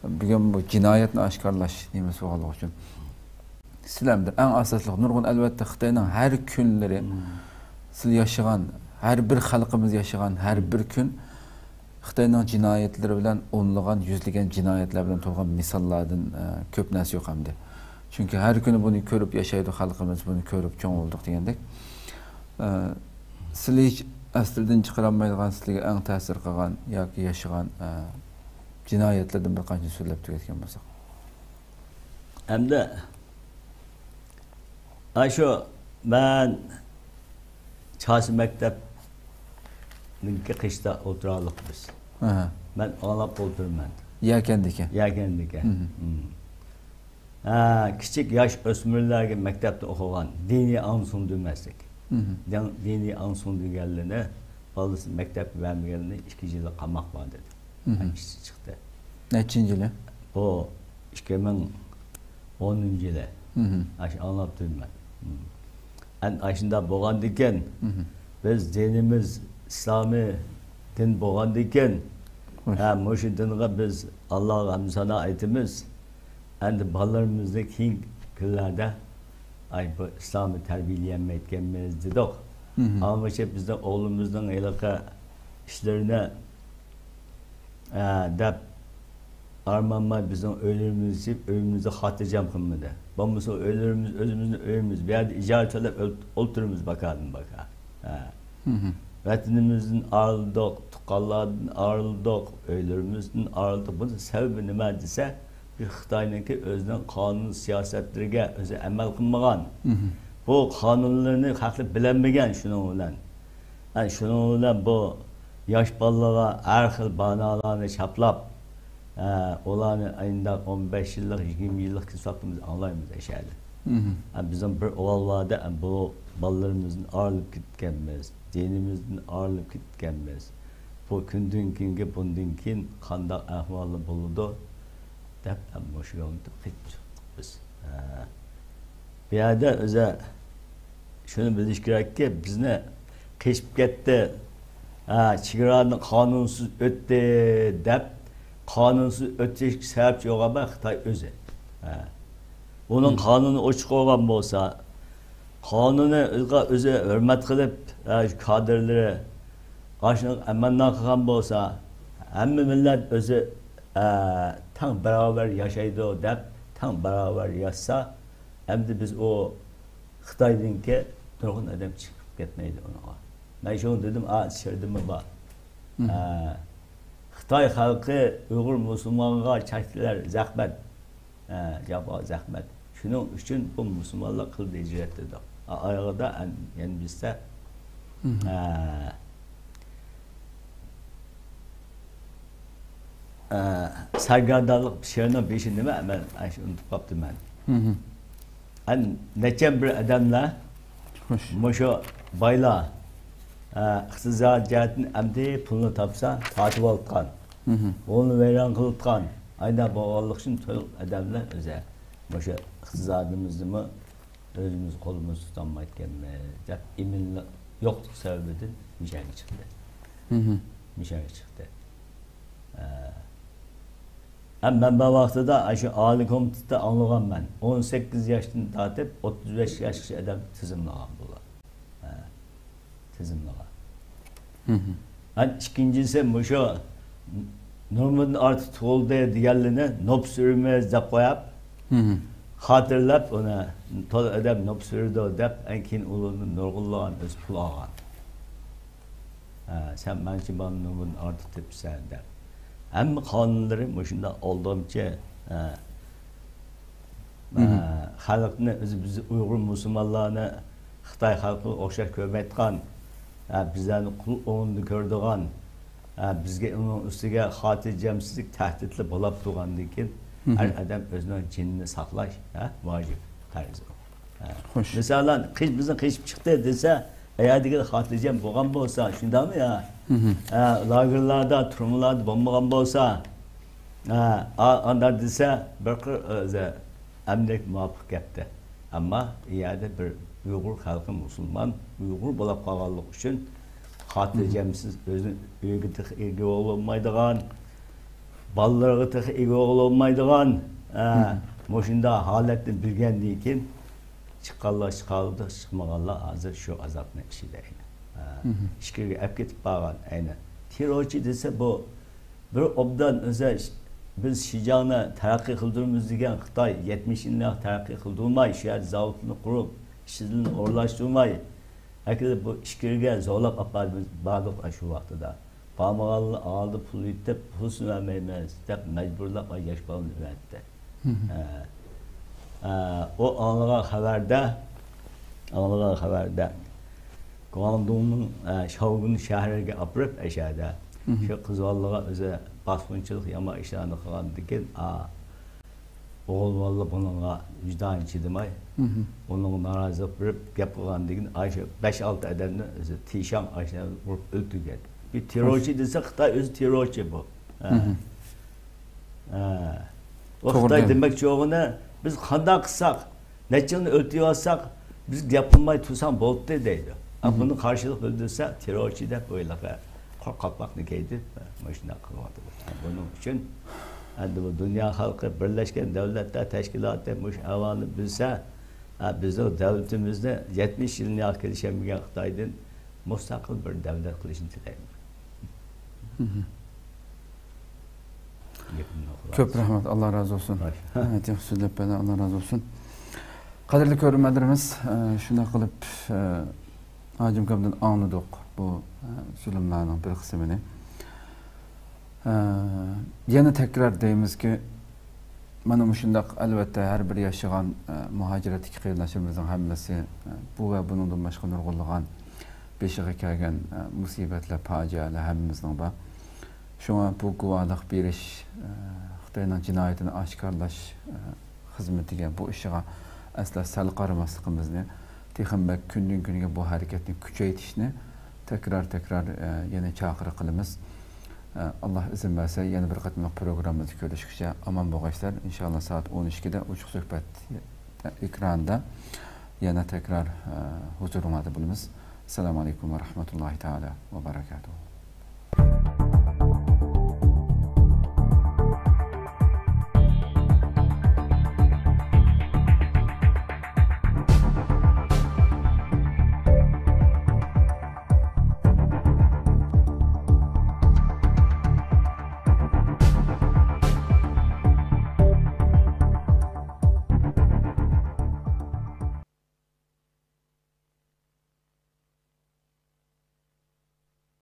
بۈگۈن بۇ جىنايەتنى ئاشكارىلاش نېمىسى بولغانلىقى ئۈچۈن. سىلەر ئەمدى ئەڭ ئاساسلىق نۇرغۇن، ئەلۋەتتە، خىتاينىڭ ھەر كۈنلىرى، سىلەر ياشىغان، ھەر بىر خەلقىمىز ياشىغان ھەر بىر كۈن خىتاينىڭ جىنايەتلىرى بىلەن ئونلىغان، يۈزلىگەن جىنايەتلەر بىلەن تولغان مىساللاردىن، ئە، كۆپ نەرسە يوق ئەمدى. چۈنكى ھەر كۈنى بۇنى كۆرۈپ ياشايدۇ خەلقىمىز، بۇنى كۆرۈپ چوڭ بولدۇق دېگەندەك. ئە، سىلى ھېچ ئەسلىدىن چىقىرالمايدىغان، سىلىگە ئەڭ تەسىر قىلغان ياكى ياشىغان، ئە، جىنايەتلەردىن بىر قانچىنى سۆزلەپ تۈگەتكەن بولساق. ئەمدى ئاشۇ مەن چارسى مەكتەپنىڭكى قېشىدا ئولتۇرالىق بىز. ئەھە. مەن ئاڭلاپ ئولتۇرىمەن. يەكەندىكى. يەكەندىكى. مم. مم. ھە، كىچىك ياش ئۆسمۈرلەرگە مەكتەپتە ئوقۇغان دىنىي ئاڭسۇڭدۈ دېمەسلىك. مم. دىن-، دىنىي ئاڭسۇڭدۈ دېگەنلىرىنى بالىسى مەكتەپكە بەرمىگەنلىرىنى ئىككى يىللىق قاماق بار دېدى. مم. ئەڭ كىچىكتە. نەچچىنچى يىلى؟ بۇ ئىككى مىڭ ئونىنچى يىلى. مم. ئاشۇ ئاڭلاپ تۇرىمەن. مم. ئەن-، ئاشۇنداق بولغاندىكىن، مم. بىز دىنىمىز ئىسلامىي دىن بولغاندىكىن، خوش. ھە، مۇشۇ دىنغا بىز ئاللاغا ھەمدۇ سانا ئېيتىمىز. ئەمدى بالىلىرىمىزنى كېيىنكى كۈنلەردە، ئاي، بۇ ئىسلامنى تەربىيەلىيەلمەيدىكەنمىز دېدۇق. مم. ئەمما بىزنىڭ ئوغلىمىزنىڭ ھېلىقى ئىشلىرىنى، ئە، دەپ ئارمانماي بىزنىڭ ئۆيلىرىمىزنى ئېچىپ، ئۆيىمىزنى خاتىرجەم قىلمىدى. بولمىسا ئۆيلىرىمىز، ئۆزىمىزنىڭ ئۆيىمىز، بۇ يەردە ئىجارە تۆلەپ ئۆل-، ئولتۇرىمىز باكادىن باكا. ھە. مم. ۋەتىنىمىزدىن ئايرىلدۇق، تۇغقانلاردىن ئايرىلدۇق، ئۆيلىرىمىزدىن ئايرىلدۇق. بۇنىڭ سەۋەبى نېمە دېسە، بۇ خىتاينىڭكى ئۆزىنىڭ قانۇن سىياسەتلىرىگە ئۆزى ئەمەل قىلمىغان. مم. بۇ قانۇنلىرىنى خەقلەر بىلەلمىگەن شۇنىڭ بىلەن. ھە، شۇنىڭ بىلەن بۇ ياش بالىلارغا ھەر خىل باھانىلەرنى چاپلاپ، ھە، ئۇلارنى ئاينداق ئون بەش يىللىق، يىگىرمە يىللىق كېسىپ ئاڭلايمىز ئەشەدە. مم. ھە، بىزنىڭ بىر ئۇۋال بار-دە، بۇ بالىلىرىمىزدىن ئايرىلىپ كەتكەنمىز، دىنىمىزدىن ئايرىلىپ كەتكەنمىز. بۇ كۈندىن كېيىنكى، بۇندىن كېيىن قانداق ئەھۋاللار بولىدۇ دەپ، مۇشۇ يولنى قېچىپ چىقتۇق بىز. ھە. بۇ يەردە ئۆزى شۇنى بىلىش كېرەككى، بىزنى قېچىپ كەتتى، ھە، چېگرانى قانۇنسىز ئۆتتى دەپ، قانۇنسىز ئۆتۈشكە سەۋەبچى بولغان خىتاي ئۆزى. ھە. ئۇنىڭ مم. قانۇنى ئوچۇق بولغان بولسا، قانۇنى ئۆزىگە ئۆزى ھۆرمەت قىلىپ، ھە، شۇ كادىرلىرى ئاشۇنى ئەمەلدار قىلغان بولسا، ھەممە مىللەت ئۆزى، ھە، تەڭ باراۋەر ياشايدۇ دەپ، تەڭ باراۋەر ياشىسا، ئەمدى بىز ئۇ خىتايدىنكى نۇرغۇن ئادەم چىقىپ كەتمەيدۇ ئۇنىڭغا. مەن شۇڭا دېدىم، ئا، شېئىردىمۇ بار. مم. ئە، خىتاي خەلقى ئۇيغۇر مۇسۇلمانغا چەكتىلەر زەخمەت. ئە، جاپا زەخمەت. شۇنىڭ ئۈچۈن بۇ مۇسۇلمانلار قىلدى ھىجرەت دېدۇق. ئا، ئايىغىدا ئەن-، يەنە بىلسە، مم. ئە، ئە، سەرگەردانلىق شېئىرنىڭ بېشى نېمە؟ مەن ئاشۇ ئۇنتۇپ قاپتىمەن. مم. ئەن نەچچە بىر ئادەملەر خوش. مۇشۇ بايلار، ئە، ئىقتىسادىي جەھەتتىن ئەمدى پۇلنى تاپسا تارتىۋالىدىغان، مم. ئۇنى ۋەيران قىلىدىغان، ئايدا بولغانلىقى ئۈچۈن تولۇق ئادەملەر ئۆزى مۇشۇ ئىقتىسادىمىزنىمۇ ئۆزىمىز قولىمىز تۇتالمايدىكەنمىز دەپ ئىمىنلىق يوقلۇق سەۋەبىدىن مۇشۇ يەرگە چىقتى. مم. مۇشۇ يەرگە چىقتى. ئە، ھەم مەنبە ۋاقتىدا ئاشۇ ئالىي كومىتېتتا ئاڭلىغانمەن. ئون سەككىز ياشتىن تارتىپ ئوتتۇز بەش ياشقىچە ئادەم تىزىملىغان بۇلار. ھە، تىزىملىغان. ھە، ئىككىنچىسى مۇشۇ نۇرمۇدىن ئارتۇق تۇغۇلدى دېگەنلىرىنى نوپۇس ئۆرۈمىز دەپ قويۇپ، خاتىرىلەپ ئۇنى تولا ئادەم نوپۇس ئۆرىدۇ دەپ، ئەڭ كېيىن ئۇلىرىدىن نۇرغۇنلىغان ئۆسۈپ قالغان. ھە، سەن مانچە بالىنى نومۇردىن ئارتۇق تېپىسەن دەپ. ھەممە قانۇنلىرى مۇشۇنداق ئالدامچى، ھە، ھە، خەلقنى، بىز، بىز ئۇيغۇر مۇسۇلمانلارنى خىتاي خەلقىگە ئوخشاش كۆرمەيدىغان، ھە، بىزلەرنى قۇل ئورنىدا كۆرىدىغان، ھە، بىزگە ئۇنىڭ ئۈستىگە خاتىرجەمسىزلىك، تەھدىتلەر بولاپ تۇرغاندىن كېيىن، ھەر ئادەم ئۆزىنىڭ جېنىنى ساقلاش، ھە، ۋاجىپ پەرز. ھە. خوش. مىسالەن، قېچ-، بىزنى قېچىپ چىقتى دېسە، ئەگەر دېگەن خاتىرجەم بولغان بولسا، شۇنداقمۇ يا؟ ھە، لاگېرلاردا، تۈرمىلەردە بولمىغان بولسا، ھە، ئا-، ئانداق دېسە، بىر قىر ئۆزى ئەمدىلىك مۇۋاپىق گەپتە. ئەمما ئۇ يەردە بىر ئۇيغۇر خەلقى مۇسۇلمان، ئۇيغۇر بولۇپ قالغانلىقى ئۈچۈن خاتىرجەمسىز، ئۆزىنىڭ ئۆيىگە تېخى ئىگە بولالمايدىغان، بالىلىرىغا تېخى ئىگە بولالمايدىغان، ھە، مۇشۇنداق ھالەتنى بىلگەندىن كېيىن، چىققانلار چىقالىدۇ، چىقمىغانلار ھازىر شۇ ئازابنى ئىچىدە ئەينى. ھە، ئىچكىرىگە ئەپ كېتىپ قالغان ئەينى. تېررورچى دېسە، بۇ بىر ئوبدان ئۆزى، بىز شىنجاڭنى تەرەققىي قىلدۇرىمىز دېگەن خىتاي يەتمىش يىلنى تەرەققىي قىلدۇرماي، شۇ يەردە زاۋۇتنى قۇرۇپ، ئىشچىلىرىنى ئورۇنلاشتۇرماي، ئەكېلىپ بۇ ئىچكىرىگە زورلاپ ئاپارىمىز، باردۇق شۇ ۋاقتىدا. بارمىغانلار ئالدى پۇل يېتىپ، پۇلسىز بەرمەيمىز دەپ مەجبۇرلاپ ياش بالىنى ئەۋەتتى. ھە. ھە، ئۇ ئاڭلىغان خەۋەردە، ئاڭلىغان خەۋەردە گۇاڭدۇڭنىڭ، ھە، شاۋگۈن شەھىرىگە ئاپىرىپ، ئەشەدە شۇ قىز بالىلارغا ئۆزى باسقۇنچىلىق يامان ئىشلارنى قىلغاندىن كېيىن، ئا، ئوغۇل بالىلار بۇنىڭغا ۋىجدانى چىدىماي، ئۇنىڭغا نارازىلىق بېرىپ گەپ قىلغاندىن كېيىن، ئاشۇ بەش-ئالتە ئادەمنى ئۆزى تىشاڭ ئاشۇ ئۇرۇپ ئۆلتۈرگەن. بىر تېررورچى دېسە، خىتاي ئۆزى تېررورچى بۇ. ھە. ھە. ئۇ توغرا خىتاي دېمەكچى بولغىنى، بىز قانداق قىلساق، نەچچە يىلنى ئۆلتۈرۈۋالساق، بىز گەپ قىلماي تۇرساڭ بولدى دەيدۇ. ئە، بۇنى قارشىلىق بىلدۈرسە، تېررورچى دەپ ئويلاپ، قورقاقلىقنى كىيدۈرۈپ، مۇشۇنداق قىلىۋاتىدۇ. بۇنىڭ ئۈچۈن ئەمدى بۇ دۇنيا خەلقى، بىرلەشكەن دۆلەتلەر تەشكىلاتى مۇشۇ ئەھۋالنى بىلسە، ئە، بىزنىڭ دۆلىتىمىزنى يەتمىش يىلنى كېلىشەلمىگەن خىتايدىن مۇستەقىل بىر دۆلەت قىلىشىنى تىلەيمەن. كۆپ رەھمەت، ئاللا رازى بولسۇن. باش. ناھايىتتى ياخشى سۆزلەپ بەردى، ئاللا رازى بولسۇن. قەدىرلىك كۆرۈرمەنلىرىمىز، ئە، شۇنداق قىلىپ، ئە، ھاجىم ئاكامدىن ئاڭلىدۇق بۇ، ئە، زۇلۇملارنىڭ بىر قىسمىنى. ئە، يەنە تەكرار دەيمىزكى، مانا مۇشۇنداق، ئەلۋەتتە، ھەر بىر ياشىغان، ئە، مۇھاجىرەتتىكى قېرىنداشلىرىمىزنىڭ ھەممىسى، ئە، بۇ ۋە بۇنىڭدىن باشقا نۇرغۇنلىغان بېشىغا كەلگەن، ئە، مۇسىبەتلەر، پاجىئەلەر ھەممىمىزنىڭ بار. شۇڭا بۇ گۇۋاھلىق بېرىش، ئە، خىتاينىڭ جىنايىتىنى ئاشكارىلاش، ئە، خىزمىتىگە، بۇ ئىشىغا ئەسلا سەل قارىماسلىقىمىزنى، تېخىمۇ بەك كۈندىن-كۈنگە بۇ ھەرىكەتنى كۈچەيتىشنى تەكرار-تەكرار، ئە، يەنە چاقىرىق قىلىمىز. ئە، ئاللا ئىزىن بەرسە، يەنە بىر قېتىملىق پروگراممىمىزدا كۆرۈشكىچە ئامان بولغايسىلەر. ئىنشاللا سائەت ئون ئىككىدە ئوچۇق سۆھبەت ئېكرانىدا يەنە تەكرار، ئە، ھۇزۇرۇڭلاردا بولىمىز. ئەسسالامۇ ئەلەيكۇم ۋە رەھمەتۇللاھى تائالا ۋە بەرەكاتۇھۇ.